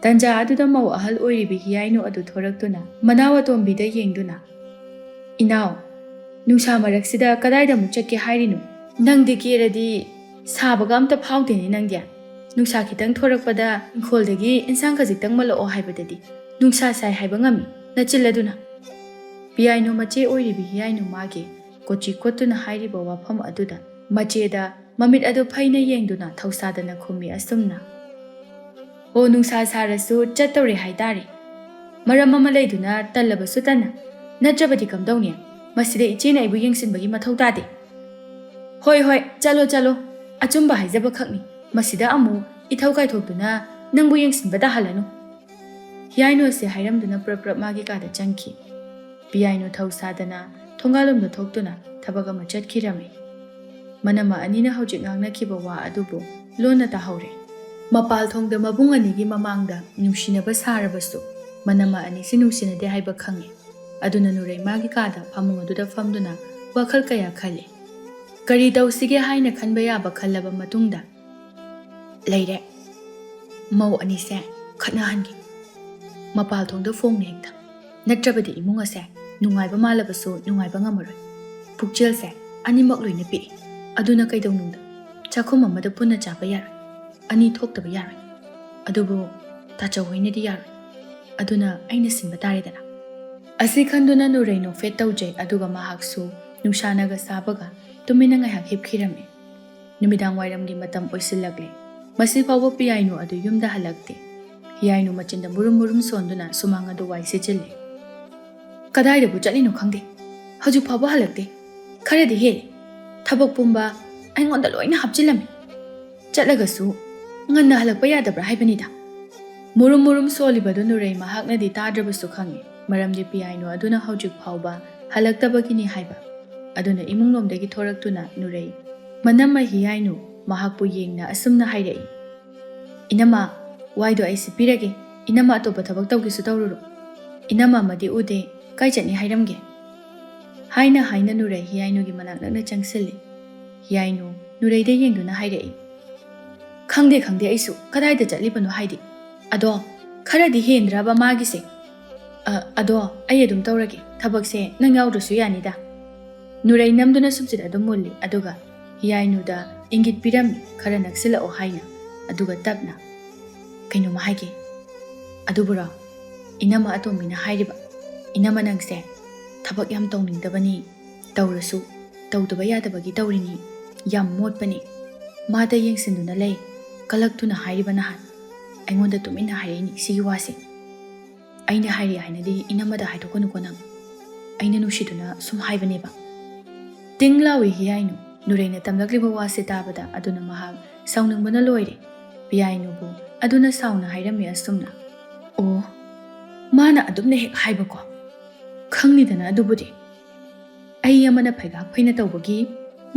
ꯇꯟꯖꯥ ꯑꯗꯨꯗ ꯃꯧ ꯑꯍꯜ ꯑꯣꯏꯔꯤꯕꯤ ꯍꯤꯌꯥꯏꯅꯨ ꯑꯗꯨ ꯊꯣꯔꯛꯇꯨꯅ ꯃꯅꯥꯎ ꯑꯇꯣꯝꯕꯤꯗ ꯌꯦꯡꯗꯨꯅ, "ꯏꯅꯥꯎ, ꯅꯨꯡꯁꯥ ꯃꯔꯛꯁꯤꯗ ꯀꯗꯥꯏꯗ ꯑꯃꯨꯛ ꯆꯠꯀꯦ ꯍꯥꯏꯔꯤꯅꯣ? ꯅꯪꯗꯤ ꯀꯦꯔꯗꯤ ꯁꯥꯕꯒ ꯑꯝꯇ ꯐꯥꯎꯗꯦꯅꯦ ꯅꯪꯗꯤ꯫ ꯅꯨꯡꯁꯥ ꯈꯤꯇꯪ ꯊꯣꯔꯛꯄꯗ ꯏꯪꯈꯣꯜꯗꯒꯤ ꯏꯟꯁꯥꯡ ꯈꯖꯤꯛꯇꯪ ꯃꯜꯂꯛꯑꯣ ꯍꯥꯏꯕꯗꯗꯤ ꯅꯨꯡꯁꯥ ꯁꯥꯏ ꯍꯥꯏꯕ ꯉꯝꯃꯤ, ꯅꯆꯤꯜ ꯑꯗꯨꯅ?" ꯄꯤꯌꯥꯏꯅꯨ ꯃꯆꯦ ꯑꯣꯏꯔꯤꯕꯤ ꯍꯤꯌꯥꯏꯅꯨ ꯃꯥꯒꯤ ꯀꯣꯆꯤ ꯀꯣꯠꯇꯨꯅ ꯍꯥꯏꯔꯤꯕ ꯋꯥꯐꯝ ꯑꯗꯨꯗ ꯃꯆꯦꯗ ꯃꯃꯤꯠ ꯑꯗꯨ ꯐꯩꯅ ꯌꯦꯡꯗꯨꯅ ꯊꯧꯁꯥꯗꯅ ꯈꯨꯝꯃꯤ ꯑꯁꯨꯝꯅ, "ꯑꯣ, ꯅꯨꯡꯁꯥ ꯁꯥꯔꯁꯨ ꯆꯠꯇꯧꯔꯦ ꯍꯥꯏꯇꯥꯔꯦ꯫ ꯃꯔꯝ ꯑꯃ ꯂꯩꯗꯨꯅ ꯇꯜꯂꯕꯁꯨ ꯇꯟꯅ, ꯅꯠꯇ꯭ꯔꯕꯗꯤ ꯀꯝꯗꯧꯅꯤ? ꯃꯁꯤꯗ ꯏꯆꯦꯅ ꯑꯩꯕꯨ ꯌꯦꯡꯁꯤꯟꯕꯒꯤ ꯃꯊꯧ ꯇꯥꯗꯦ꯫ ꯍꯣꯏ, ꯍꯣꯏ, ꯆꯠꯂꯣ, ꯆꯠꯂꯣ꯫ ꯑꯆꯨꯝꯕ ꯍꯥꯏꯖꯕ ꯈꯛꯅꯤ꯫ ꯃꯁꯤꯗ ꯑꯃꯨꯛ ꯏꯊꯧ ꯀꯥꯏꯊꯣꯛꯇꯨꯅ ꯅꯪꯕꯨ ꯌꯦꯡꯁꯤꯟꯕ ꯇꯥꯍꯜꯂꯅꯨ꯫" ꯍꯤꯌꯥꯏꯅꯨ ꯑꯁꯤ ꯍꯥꯏꯔꯝꯗꯨꯅ ꯄ꯭ꯔꯞ ꯄ꯭ꯔꯞ ꯃꯥꯒꯤ ꯀꯥꯗ ꯆꯪꯈꯤ꯫ ꯄꯤꯌꯥꯏꯅꯨ ꯊꯧ ꯁꯥꯗꯅ ꯊꯣꯡꯒꯥꯜꯂꯣꯝꯗ ꯊꯣꯛꯇꯨꯅ ꯊꯕꯛ ꯑꯃ ꯆꯠꯈꯤꯔꯝꯃꯤ꯫ ꯃꯅꯝꯃ ꯑꯅꯤꯅ ꯍꯧꯖꯤꯛ ꯉꯥꯡꯅꯈꯤꯕ ꯋꯥ ꯑꯗꯨꯕꯨ ꯂꯣꯟꯅ ꯇꯥꯍꯧꯔꯦ꯫ ꯃꯄꯥꯜ ꯊꯣꯡꯗ ꯃꯕꯨꯡ ꯑꯅꯤꯒꯤ ꯃꯃꯥꯡꯗ ꯅꯨꯡꯁꯤꯅꯕ ꯁꯥꯔꯕꯁꯨ ꯃꯅꯝꯃ ꯑꯅꯤꯁꯤ ꯅꯨꯡꯁꯤꯅꯗꯦ ꯍꯥꯏꯕ ꯈꯪꯉꯤ꯫ ꯑꯗꯨꯅ ꯅꯨꯔꯩ ꯃꯥꯒꯤ ꯀꯥꯗ ꯐꯃꯨꯡ ꯑꯗꯨꯗ ꯐꯝꯗꯨꯅ ꯋꯥꯈꯜ ꯀꯌꯥ ꯈꯜꯂꯤ꯫ ꯀꯔꯤ ꯇꯧꯁꯤꯒꯦ ꯍꯥꯏꯅ ꯈꯟꯕ ꯌꯥꯕ ꯈꯜꯂꯕ ꯃꯇꯨꯡꯗ, "ꯂꯩꯔꯦ꯫ ꯃꯧ ꯑꯅꯤꯁꯦ ꯈꯠꯅꯍꯟꯒꯦ꯫ ꯃꯄꯥꯜ ꯊꯣꯡꯗ ꯐꯣꯡꯅ ꯍꯦꯛꯇ꯫ ꯅꯠꯇ꯭ꯔꯕꯗꯤ ꯏꯃꯨꯡ ꯑꯁꯦ ꯅꯨꯡꯉꯥꯏꯕ ꯃꯥꯜꯂꯕꯁꯨ ꯅꯨꯡꯉꯥꯏꯕ ꯉꯝꯃꯔꯣꯏ꯫ ꯄꯨꯛꯆꯦꯜꯁꯦ ꯑꯅꯤꯃꯛ ꯂꯣꯏꯅ ꯄꯤꯛꯏ꯫ ꯑꯗꯨꯅ ꯀꯩꯗꯧꯅꯨꯡꯗ ꯆꯥꯛꯈꯨꯝ ꯑꯃꯗ ꯄꯨꯟꯅ ꯆꯥꯕ ꯌꯥꯔꯣꯏ꯫ ꯑꯅꯤ ꯊꯣꯛꯇꯕ ꯌꯥꯔꯣꯏ꯫ ꯑꯗꯨꯕꯨ ꯇꯥꯆꯧ ꯍꯣꯏꯅꯗꯤ ꯌꯥꯔꯣꯏ꯫ ꯑꯗꯨꯅ ꯑꯩꯅ ꯁꯤꯟꯕ ꯇꯥꯔꯦꯗꯅ꯫" ꯑꯁꯤ ꯈꯟꯗꯨꯅ ꯅꯨꯔꯩ ꯅꯣꯛꯐꯦꯠ ꯇꯧꯖꯩ, ꯑꯗꯨꯒ ꯃꯍꯥꯛꯁꯨ ꯅꯨꯡꯁꯥꯅꯒ ꯁꯥꯕꯒ ꯇꯨꯃꯤꯟꯅ ꯉꯥꯏꯍꯥꯛ ꯍꯤꯞꯈꯤꯔꯝꯃꯤ꯫ ꯅꯨꯃꯤꯗꯥꯡ ꯋꯥꯏꯔꯝꯒꯤ ꯃꯇꯝ ꯑꯣꯏꯁꯤꯜꯂꯛꯂꯦ꯫ ꯃꯁꯤ ꯐꯥꯎꯕ ꯄꯤꯌꯥꯏꯅꯨ ꯑꯗꯨ ꯌꯨꯝꯗ ꯍꯜꯂꯛꯇꯦ꯫ ꯍꯤꯌꯥꯏꯅꯨ ꯃꯆꯤꯟꯗ ꯃꯨꯔꯨꯝ ꯃꯨꯔꯨꯝ ꯁꯣꯟꯗꯨꯅ ꯁꯨꯃꯥꯡ ꯑꯗꯨ ꯋꯥꯏ ꯁꯤꯠꯆꯤꯜꯂꯤ꯫ "ꯀꯗꯥꯏꯗꯕꯨ ꯆꯠꯂꯤꯅꯣ ꯈꯪꯗꯦ꯫ ꯍꯧꯖꯤꯛ ꯐꯥꯎꯕ ꯍꯜꯂꯛꯇꯦ꯫ ꯈꯔꯗꯤ ꯍꯦꯜꯂꯦ꯫ ꯊꯕꯛ ꯄꯨꯝꯕ ꯑꯩꯉꯣꯟꯗ ꯂꯣꯏꯅ ꯍꯥꯞꯆꯤꯜꯂꯝꯃꯤ꯫ ꯆꯠꯂꯒꯁꯨ ꯉꯟꯅ ꯍꯜꯂꯛꯄ ꯌꯥꯗꯕ꯭ꯔꯥ ꯍꯥꯏꯕꯅꯤꯗ꯫" ꯃꯨꯔꯨꯝ ꯃꯨꯔꯨꯝ ꯁꯣꯜꯂꯤꯕꯗꯨ ꯅꯨꯔꯩ ꯃꯍꯥꯛꯅꯗꯤ ꯇꯥꯗ꯭ꯔꯕꯁꯨ ꯈꯪꯉꯤ, ꯃꯔꯝꯗꯤ ꯄꯤꯌꯥꯏꯅꯨ ꯑꯗꯨꯅ ꯍꯧꯖꯤꯛ ꯐꯥꯎꯕ ꯍꯜꯂꯛꯇꯕꯒꯤꯅꯤ ꯍꯥꯏꯕ꯫ ꯑꯗꯨꯅ ꯏꯃꯨꯡꯂꯣꯝꯗꯒꯤ ꯊꯣꯔꯛꯇꯨꯅ ꯅꯨꯔꯩ ꯃꯅꯝꯃ ꯍꯤꯌꯥꯏꯅꯨ ꯃꯍꯥꯛꯄꯨ ꯌꯦꯡꯅ ꯑꯁꯨꯝꯅ ꯍꯥꯏꯔꯛꯏ, "ꯏꯅꯝꯃ, ꯋꯥꯏꯗꯣ ꯑꯩ ꯁꯤꯠꯄꯤꯔꯒꯦ꯫ ꯏꯅꯝꯃ ꯑꯇꯣꯞꯄ ꯊꯕꯛ ꯇꯧꯒꯦꯁꯨ ꯇꯧꯔꯨꯔꯣ꯫ ꯏꯅꯝꯃ ꯑꯃꯗꯤ ꯎꯗꯦ, ꯀꯥꯏ ꯆꯠꯅꯤ ꯍꯥꯏꯔꯝꯒꯦ?" ꯍꯥꯏꯅ ꯍꯥꯏꯅ ꯅꯨꯔꯩ ꯍꯤꯌꯥꯏꯅꯨꯒꯤ ꯃꯅꯥꯛ ꯅꯛꯅ ꯆꯪꯁꯤꯜꯂꯤ꯫ ꯍꯤꯌꯥꯏꯅꯨ ꯅꯨꯔꯩꯗ ꯌꯦꯡꯗꯨꯅ ꯍꯥꯏꯔꯛꯏ꯫ "ꯈꯪꯗꯦ, ꯈꯪꯗꯦ, ꯑꯩꯁꯨ ꯀꯗꯥꯏꯗ ꯆꯠꯂꯤꯕꯅꯣ ꯍꯥꯏꯗꯤ꯫ ꯑꯗꯣ, ꯈꯔꯗꯤ ꯍꯦꯟꯗ꯭ꯔꯕ ꯃꯥꯒꯤꯁꯦ꯫ ꯑ, ꯑꯗꯣ, ꯑꯩ ꯑꯗꯨꯝ ꯇꯧꯔꯒꯦ꯫ ꯊꯕꯛꯁꯦ ꯅꯪ ꯌꯥꯎꯗ꯭ꯔꯁꯨ ꯌꯥꯅꯤꯗ꯫" ꯅꯨꯔꯩ ꯅꯝꯗꯨꯅ ꯁꯨꯝꯁꯤꯠ ꯑꯗꯨꯝ ꯃꯨꯜꯂꯤ, ꯑꯗꯨꯒ ꯍꯤꯌꯥꯏꯅꯨꯗ ꯏꯪꯒꯤꯠ ꯄꯤꯔꯝꯃꯤ, "ꯈꯔ ꯅꯛꯁꯤꯜꯂꯛꯑꯣ" ꯍꯥꯏꯅ꯫ ꯑꯗꯨꯒ ꯇꯞꯅ, "ꯀꯩꯅꯣꯝꯃ ꯍꯥꯏꯒꯦ꯫" "ꯑꯗꯨꯕꯨꯔꯣ?" "ꯏꯅꯝꯃ ꯑꯇꯣꯝꯕꯤꯅ ꯍꯥꯏꯔꯤꯕ, ꯏꯅꯝꯃ ꯅꯪꯁꯦ ꯊꯕꯛ ꯌꯥꯝ ꯇꯧꯅꯤꯡꯗꯕꯅꯤ, ꯇꯧꯔꯁꯨ ꯇꯧꯗꯕ ꯌꯥꯗꯕꯒꯤ ꯇꯧꯔꯤꯅꯤ, ꯌꯥꯝ ꯃꯣꯠꯄꯅꯤ, ꯃꯥꯗ ꯌꯦꯡꯁꯤꯟꯗꯨꯅ ꯂꯩ, ꯀꯂꯛꯇꯨꯅ ꯍꯥꯏꯔꯤꯕ ꯅꯍꯥꯟ꯫ ꯑꯩꯉꯣꯟꯗ ꯇꯨꯃꯤꯟꯅ ꯍꯥꯏꯔꯛꯏꯅꯤ ꯁꯤꯒꯤ ꯋꯥꯁꯦ꯫ ꯑꯩꯅ ꯍꯥꯏꯔꯤ ꯍꯥꯏꯅꯗꯤ ꯏꯅꯝꯃꯗ ꯍꯥꯏꯗꯣꯛꯀꯅꯨꯀꯣ ꯅꯪ꯫ ꯑꯩꯅ ꯅꯨꯡꯁꯤꯗꯨꯅ ꯁꯨꯝ ꯍꯥꯏꯕꯅꯦꯕ꯫" ꯇꯤꯡ ꯂꯥꯎꯏ ꯍꯤꯌꯥꯏꯅꯨ꯫ ꯅꯨꯔꯩꯅ ꯇꯝꯂꯛꯂꯤꯕ ꯋꯥꯁꯦ ꯇꯥꯕꯗ ꯑꯗꯨꯅ ꯃꯍꯥꯛ ꯁꯥꯎꯅꯤꯡꯕꯅ ꯂꯣꯏꯔꯦ꯫ ꯄꯤꯌꯥꯏꯅꯨꯕꯨ ꯑꯗꯨꯅ ꯁꯥꯎꯅ ꯍꯥꯏꯔꯝꯃꯤ ꯑꯁꯨꯝꯅ꯫ "ꯑꯣ, ꯃꯥꯅ ꯑꯗꯨꯝꯅ ꯍꯦꯛ ꯍꯥꯏꯕꯀꯣ꯫ ꯈꯪꯅꯤꯗꯅ ꯑꯗꯨꯕꯨꯗꯤ꯫ ꯑꯩ ꯑꯃꯅ ꯐꯩꯒꯥꯛ ꯐꯩꯅ ꯇꯧꯕꯒꯤ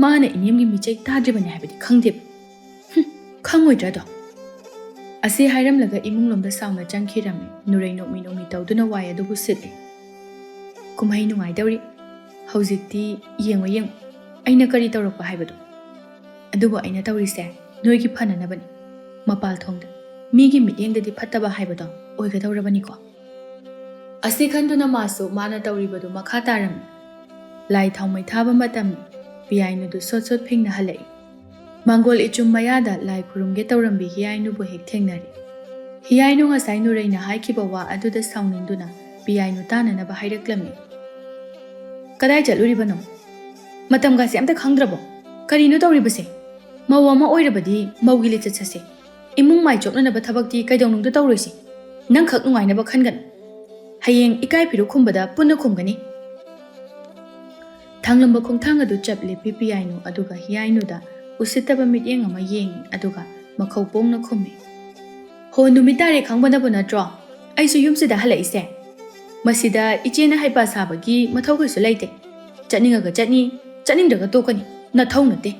ꯃꯥꯅ ꯏꯅꯦꯝꯒꯤ ꯃꯤꯆꯩ ꯇꯥꯗ꯭ꯔꯤꯕꯅꯤ ꯍꯥꯏꯕꯗꯤ ꯈꯪꯗꯦꯕ꯫ ꯍꯨꯝ, ꯈꯪꯉꯣꯏꯗ꯭ꯔꯗꯣ?" ꯑꯁꯤ ꯍꯥꯏꯔꯝꯂꯒ ꯏꯃꯨꯡꯂꯣꯝꯗ ꯁꯥꯎꯅ ꯆꯪꯈꯤꯔꯝꯃꯤ꯫ ꯅꯨꯔꯩ ꯅꯣꯛꯃꯤ ꯅꯣꯛꯃꯤ ꯇꯧꯗꯨꯅ ꯋꯥꯏ ꯑꯗꯨꯕꯨ ꯁꯤꯠꯂꯤ꯫ "ꯀꯨꯝꯍꯩ ꯅꯨꯡꯉꯥꯏꯗꯧꯔꯤ꯫ ꯍꯧꯖꯤꯛꯇꯤ ꯌꯦꯡꯉꯣ ꯌꯦꯡꯉꯣ, ꯑꯩꯅ ꯀꯔꯤ ꯇꯧꯔꯛꯄ ꯍꯥꯏꯕꯗꯣ꯫ ꯑꯗꯨꯕꯨ ꯑꯩꯅ ꯇꯧꯔꯤꯁꯦ ꯅꯣꯏꯒꯤ ꯐꯅꯅꯕꯅꯤ꯫ ꯃꯄꯥꯜ ꯊꯣꯡꯗ ꯃꯤꯒꯤ ꯃꯤꯠꯌꯦꯡꯗꯗꯤ ꯐꯠꯇꯕ ꯍꯥꯏꯕꯗꯣ ꯑꯣꯏꯒꯗꯧꯔꯕꯅꯤꯀꯣ꯫" ꯑꯁꯤ ꯈꯟꯗꯨꯅ ꯃꯥꯁꯨ ꯃꯥꯅ ꯇꯧꯔꯤꯕꯗꯨ ꯃꯈꯥ ꯇꯥꯔꯝꯃꯤ꯫ ꯂꯥꯏ ꯊꯥꯎꯃꯩ ꯊꯥꯕ ꯃꯇꯝꯅꯤ꯫ ꯄꯤꯌꯥꯏꯅꯨꯗꯨ ꯁꯣꯠ ꯁꯣꯠ ꯐꯤꯡꯅ ꯍꯜꯂꯛꯏ꯫ ꯃꯥꯡꯒꯣꯜ ꯏꯆꯨꯝ ꯃꯌꯥꯗ ꯂꯥꯏ ꯈꯨꯔꯨꯝꯒꯦ ꯇꯧꯔꯝꯕꯤ ꯍꯤꯌꯥꯏꯅꯨꯕꯨ ꯍꯦꯛ ꯊꯦꯡꯅꯔꯦ꯫ ꯍꯤꯌꯥꯏꯅꯨ ꯉꯁꯥꯏ ꯅꯨꯔꯩꯅ ꯍꯥꯏꯈꯤꯕ ꯋꯥ ꯑꯗꯨꯗ ꯁꯥꯎꯅꯤꯡꯗꯨꯅ ꯄꯤꯌꯥꯏꯅꯨ ꯇꯥꯅꯅꯕ ꯍꯥꯏꯔꯛꯂꯝꯃꯤ꯫ "ꯀꯗꯥꯏ ꯆꯠꯂꯨꯔꯤꯕꯅꯣ? ꯃꯇꯝꯒꯁꯦ ꯑꯝꯇ ꯈꯪꯗ꯭ꯔꯕꯣ? ꯀꯔꯤꯅꯣ ꯇꯧꯔꯤꯕꯁꯦ? ꯃꯧ ꯑꯃ ꯑꯣꯏꯔꯕꯗꯤ ꯃꯧꯒꯤ ꯂꯤꯆꯠ ꯁꯠꯁꯦ꯫ ꯏꯃꯨꯡ ꯃꯥꯏ ꯆꯣꯞꯅꯅꯕ ꯊꯕꯛꯇꯤ ꯀꯩꯗꯧꯅꯨꯡꯗ ꯇꯧꯔꯣꯏꯁꯦ꯫ ꯅꯪꯈꯛ ꯅꯨꯡꯉꯥꯏꯅꯕ ꯈꯟꯒꯅꯨ꯫ ꯍꯌꯦꯡ ꯏꯀꯥꯏ ꯐꯤꯔꯨꯛ ꯈꯨꯝꯕꯗ ꯄꯨꯟꯅ ꯈꯨꯝꯒꯅꯤ꯫" ꯊꯥꯡꯂꯝꯕ ꯈꯣꯡꯊꯥꯡ ꯑꯗꯨ ꯆꯞ ꯂꯦꯞꯄꯤ ꯄꯤꯌꯥꯏꯅꯨ, ꯑꯗꯨꯒ ꯍꯤꯌꯥꯏꯅꯨꯗ ꯎꯁꯤꯠꯇꯕ ꯃꯤꯠꯌꯦꯡ ꯑꯃ ꯌꯦꯡꯉꯤ, ꯑꯗꯨꯒ ꯃꯈꯧ ꯄꯣꯡꯅ ꯈꯨꯝꯃꯤ꯫ "ꯍꯣ, ꯅꯨꯃꯤꯠ ꯇꯥꯔꯦ ꯈꯪꯕꯅꯕꯨ ꯅꯠꯇ꯭ꯔꯣ ꯑꯩꯁꯨ ꯌꯨꯝꯁꯤꯗ ꯍꯜꯂꯛꯏꯁꯦ? ꯃꯁꯤꯗ ꯏꯆꯦꯅ ꯍꯩꯄꯥ ꯁꯥꯕꯒꯤ ꯃꯊꯧ ꯀꯩꯁꯨ ꯂꯩꯇꯦ꯫ ꯆꯠꯅꯤꯡꯉꯒ ꯆꯠꯅꯤ, ꯆꯠꯅꯤꯡꯗ꯭ꯔꯒ ꯇꯣꯛꯀꯅꯤ꯫ ꯅꯊꯧ ꯅꯠꯇꯦ꯫"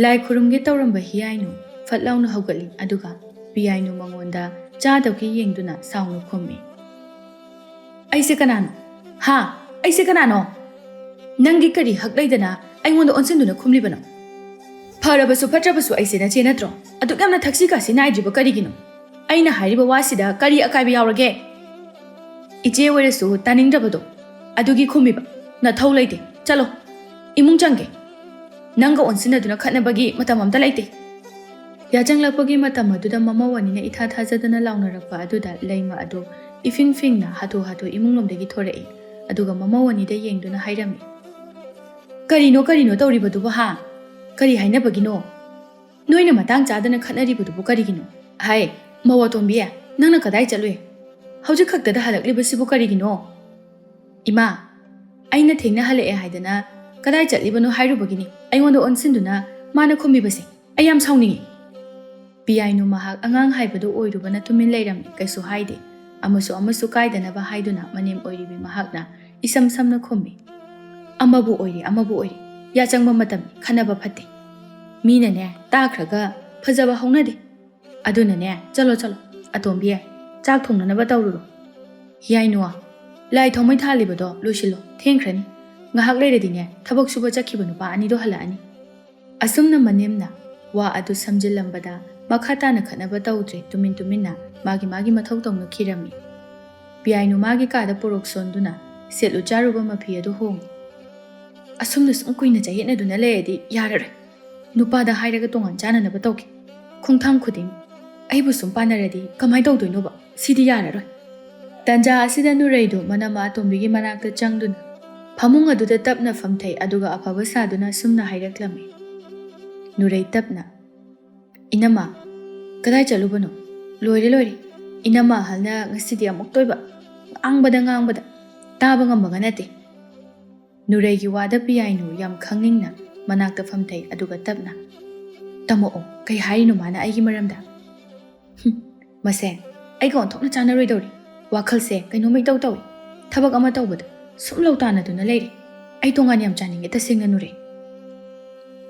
ꯂꯥꯏ ꯈꯨꯔꯨꯝꯒꯦ ꯇꯧꯔꯝꯕ ꯍꯤꯌꯥꯏꯅꯨ ꯐꯠ ꯂꯥꯎꯅ ꯍꯧꯒꯠꯂꯤ, ꯑꯗꯨꯒ ꯄꯤꯌꯥꯏꯅꯨ ꯃꯉꯣꯟꯗ ꯆꯥꯗꯕꯒꯤ ꯌꯦꯡꯗꯨꯅ ꯁꯥꯎꯅ ꯈꯨꯝꯃꯤ꯫ "ꯑꯩꯁꯦ ꯀꯅꯥꯅꯣ? ꯍꯥ? ꯑꯩꯁꯦ ꯀꯅꯥꯅꯣ? ꯅꯪꯒꯤ ꯀꯔꯤ ꯍꯛ ꯂꯩꯗꯅ ꯑꯩꯉꯣꯟꯗ ꯑꯣꯟꯁꯤꯟꯗꯨꯅ ꯈꯨꯝꯂꯤꯕꯅꯣ? ꯐꯔꯕꯁꯨ ꯐꯠꯇ꯭ꯔꯕꯁꯨ ꯑꯩꯁꯦ ꯅꯆꯦ ꯅꯠꯇ꯭ꯔꯣ? ꯑꯗꯨꯛ ꯌꯥꯝꯅ ꯊꯛꯁꯤ ꯈꯥꯁꯤ ꯅꯥꯏꯗ꯭ꯔꯤꯕ ꯀꯔꯤꯒꯤꯅꯣ? ꯑꯩꯅ ꯍꯥꯏꯔꯤꯕ ꯋꯥꯁꯤꯗ ꯀꯔꯤ ꯑꯀꯥꯏꯕ ꯌꯥꯎꯔꯒꯦ? ꯏꯆꯦ ꯑꯣꯏꯔꯁꯨ ꯇꯥꯅꯤꯡꯗ꯭ꯔꯕꯗꯣ, ꯑꯗꯨꯒꯤ ꯈꯨꯝꯃꯤꯕ꯫ ꯅꯊꯧ ꯂꯩꯇꯦ, ꯆꯠꯂꯣ, ꯏꯃꯨꯡ ꯆꯪꯒꯦ꯫ ꯅꯪꯒ ꯑꯣꯟꯁꯤꯟꯅꯗꯨꯅ ꯈꯠꯅꯕꯒꯤ ꯃꯇꯝ ꯑꯝꯇ ꯂꯩꯇꯦ꯫ ꯌꯥꯆꯪꯂꯛꯄꯒꯤ ꯃꯇꯝ ꯑꯗꯨꯗ ꯃꯃꯧ ꯑꯅꯤꯅ ꯏꯊꯥ ꯊꯥꯖꯗꯅ ꯂꯥꯎꯅꯔꯛꯄ ꯑꯗꯨꯗ ꯂꯩꯃ ꯑꯗꯨ ꯏꯐꯤꯡ ꯐꯤꯡꯅ ꯍꯥꯊꯨ ꯍꯥꯊꯨ ꯏꯃꯨꯡꯂꯣꯝꯗꯒꯤ ꯊꯣꯔꯛꯏ꯫ ꯑꯗꯨꯒ ꯃꯃꯧ ꯑꯅꯤꯗ ꯌꯦꯡꯗꯨꯅ ꯍꯥꯏꯔꯝꯃꯤ, "ꯀꯔꯤꯅꯣ, ꯀꯔꯤꯅꯣ ꯇꯧꯔꯤꯕꯗꯨꯕꯨ, ꯍꯥ? ꯀꯔꯤ ꯍꯥꯏꯅꯕꯒꯤꯅꯣ? ꯅꯣꯏꯅ ꯃꯇꯥꯡ ꯆꯥꯗꯅ ꯈꯠꯅꯔꯤꯕꯗꯨꯕꯨ ꯀꯔꯤꯒꯤꯅꯣ? ꯍꯥꯏ, ꯃꯧ ꯑꯇꯣꯝꯕꯤ, ꯅꯪꯅ ꯀꯗꯥꯏ ꯆꯠꯂꯨꯏ? ꯍꯧꯖꯤꯛ ꯈꯛꯇꯗ ꯍꯜꯂꯛꯂꯤꯕꯁꯤꯕꯨ ꯀꯔꯤꯒꯤꯅꯣ?" "ꯏꯃꯥ, ꯑꯩꯅ ꯊꯦꯡꯅ ꯍꯜꯂꯛꯑꯦ ꯍꯥꯏꯗꯅ ꯀꯗꯥꯏ ꯆꯠꯂꯤꯕꯅꯣ ꯍꯥꯏꯔꯨꯕꯒꯤꯅꯤ ꯑꯩꯉꯣꯟꯗ ꯑꯣꯟꯁꯤꯟꯗꯨꯅ ꯃꯥꯅ ꯈꯨꯝꯃꯤꯕꯁꯦ꯫ ꯑꯩ ꯌꯥꯝ ꯁꯥꯎꯅꯤꯡꯉꯤ꯫" ꯄꯤꯌꯥꯏꯅꯨ ꯃꯍꯥꯛ ꯑꯉꯥꯡ ꯍꯥꯏꯕꯗꯨ ꯑꯣꯏꯔꯨꯕꯅ ꯇꯨꯃꯤꯟ ꯂꯩꯔꯝꯃꯤ, ꯀꯩꯁꯨ ꯍꯥꯏꯗꯦ꯫ ꯑꯃꯁꯨ ꯑꯃꯁꯨ ꯀꯥꯏꯗꯅꯕ ꯍꯥꯏꯗꯨꯅ ꯃꯅꯦꯝ ꯑꯣꯏꯔꯤꯕꯤ ꯃꯍꯥꯛꯅ ꯏꯁꯝ ꯁꯝꯅ ꯈꯨꯝꯃꯤ, "ꯑꯃꯕꯨ ꯑꯣꯏꯔꯦ, ꯑꯃꯕꯨ ꯑꯣꯏꯔꯦ, ꯌꯥꯆꯪꯕ ꯃꯇꯝꯅꯤ, ꯈꯟꯅꯕ ꯐꯠꯇꯦ꯫ ꯃꯤꯅꯅꯦ ꯇꯥꯈ꯭ꯔꯒ ꯐꯖꯕ ꯍꯧꯅꯗꯦ꯫ ꯑꯗꯨꯅꯅꯦ, ꯆꯠꯂꯣ ꯆꯠꯂꯣ, ꯑꯇꯣꯝꯕꯤ, ꯆꯥꯛ ꯊꯣꯡꯅꯅꯕ ꯇꯧꯔꯨꯔꯣ꯫ ꯌꯥꯏꯅꯨ, ꯂꯥꯏ ꯊꯥꯎꯃꯩ ꯊꯥꯜꯂꯤꯕꯗꯣ ꯂꯣꯏꯁꯤꯜꯂꯣ, ꯊꯦꯡꯈ꯭ꯔꯅꯤ꯫ ꯉꯥꯏꯍꯥꯛ ꯂꯩꯔꯗꯤꯅꯦ ꯊꯕꯛ ꯁꯨꯕ ꯆꯠꯈꯤꯕ ꯅꯨꯄꯥ ꯑꯅꯤꯗꯣ ꯍꯜꯂꯛꯑꯅꯤ꯫" ꯑꯁꯨꯝꯅ ꯃꯅꯦꯝꯅ ꯋꯥ ꯑꯗꯨ ꯁꯝꯖꯤꯜꯂꯝꯕꯗ ꯃꯈꯥ ꯇꯥꯅ ꯈꯠꯅꯕ ꯇꯧꯗ꯭ꯔꯦ꯫ ꯇꯨꯃꯤꯟ ꯇꯨꯃꯤꯟꯅ ꯃꯥꯒꯤ ꯃꯥꯒꯤ ꯃꯊꯧ ꯇꯧꯅꯈꯤꯔꯝꯃꯤ꯫ ꯄꯤꯌꯥꯏꯅꯨ ꯃꯥꯒꯤ ꯀꯥꯗ ꯄꯣꯔꯣꯛ ꯁꯣꯟꯗꯨꯅ ꯁꯦꯠꯂꯨ ꯆꯥꯔꯨꯕ ꯃꯐꯤ ꯑꯗꯨ ꯍꯣꯡꯉꯤ꯫ "ꯑꯁꯨꯝꯅ ꯁꯨꯝ ꯀꯨꯏꯅ ꯆꯌꯦꯠꯅꯗꯨꯅ ꯂꯩꯔꯗꯤ ꯌꯥꯔꯔꯣꯏ꯫ ꯅꯨꯄꯥꯗ ꯍꯥꯏꯔꯒ ꯇꯣꯉꯥꯟ ꯆꯥꯅꯅꯕ ꯇꯧꯒꯦ꯫ ꯈꯣꯡꯊꯥꯡ ꯈꯨꯗꯤꯡ ꯑꯩꯕꯨ ꯁꯨꯝ ꯄꯥꯟꯅꯔꯗꯤ ꯀꯃꯥꯏ ꯇꯧꯗꯣꯏꯅꯣꯕ? ꯁꯤꯗꯤ ꯌꯥꯔꯔꯣꯏ꯫" ꯇꯟꯖꯥ ꯑꯁꯤꯗ ꯅꯨꯔꯩꯗꯨ ꯃꯅꯝꯃ ꯑꯇꯣꯝꯕꯤꯒꯤ ꯃꯅꯥꯛꯇ ꯆꯪꯗꯨꯅ ꯐꯃꯨꯡ ꯑꯗꯨꯗ ꯇꯞꯅ ꯐꯝꯊꯩ, ꯑꯗꯨꯒ ꯑꯐꯕ ꯁꯥꯗꯨꯅ ꯑꯁꯨꯝꯅ ꯍꯥꯏꯔꯛꯂꯝꯃꯤ꯫ ꯅꯨꯔꯩ ꯇꯞꯅ, "ꯏꯅꯝꯃ, ꯀꯗꯥꯏ ꯆꯠꯂꯨꯕꯅꯣ? ꯂꯣꯏꯔꯦ, ꯂꯣꯏꯔꯦ꯫ ꯏꯅꯝꯃ ꯑꯍꯜꯅ ꯉꯁꯤꯗꯤ ꯑꯃꯨꯛꯇꯣꯏꯕ ꯉꯥꯡꯕꯗ, ꯉꯥꯡꯕꯗ ꯇꯥꯕ ꯉꯝꯕꯒ ꯅꯠꯇꯦ꯫" ꯅꯨꯔꯩꯒꯤ ꯋꯥꯗ ꯄꯤꯌꯥꯏꯅꯨ ꯌꯥꯝ ꯈꯪꯅꯤꯡꯅ ꯃꯅꯥꯛꯇ ꯐꯝꯊꯩ, ꯑꯗꯨꯒ ꯇꯞꯅ, "ꯇꯝꯃꯛꯑꯣ, ꯀꯩ ꯍꯥꯏꯔꯤꯅꯣ ꯃꯥꯅ ꯑꯩꯒꯤ ꯃꯔꯝꯗ?" "ꯍꯨꯝ, ꯃꯁꯦ ꯑꯩꯒ ꯑꯣꯟꯊꯣꯛꯅ ꯆꯥꯟꯅꯔꯣꯏꯗꯧꯔꯤ꯫ ꯋꯥꯈꯜꯁꯦ ꯀꯩꯅꯣꯝꯃ ꯏꯇꯧ ꯇꯧꯏ꯫ ꯊꯕꯛ ꯑꯃ ꯇꯧꯕꯗ ꯁꯨꯝ ꯂꯧ ꯇꯥꯟꯅꯗꯨꯅ ꯂꯩꯔꯦ꯫ ꯑꯩ ꯇꯣꯉꯥꯟ ꯌꯥꯝ ꯆꯥꯅꯤꯡꯉꯦ ꯇꯁꯦꯡꯅ, ꯅꯨꯔꯩ꯫"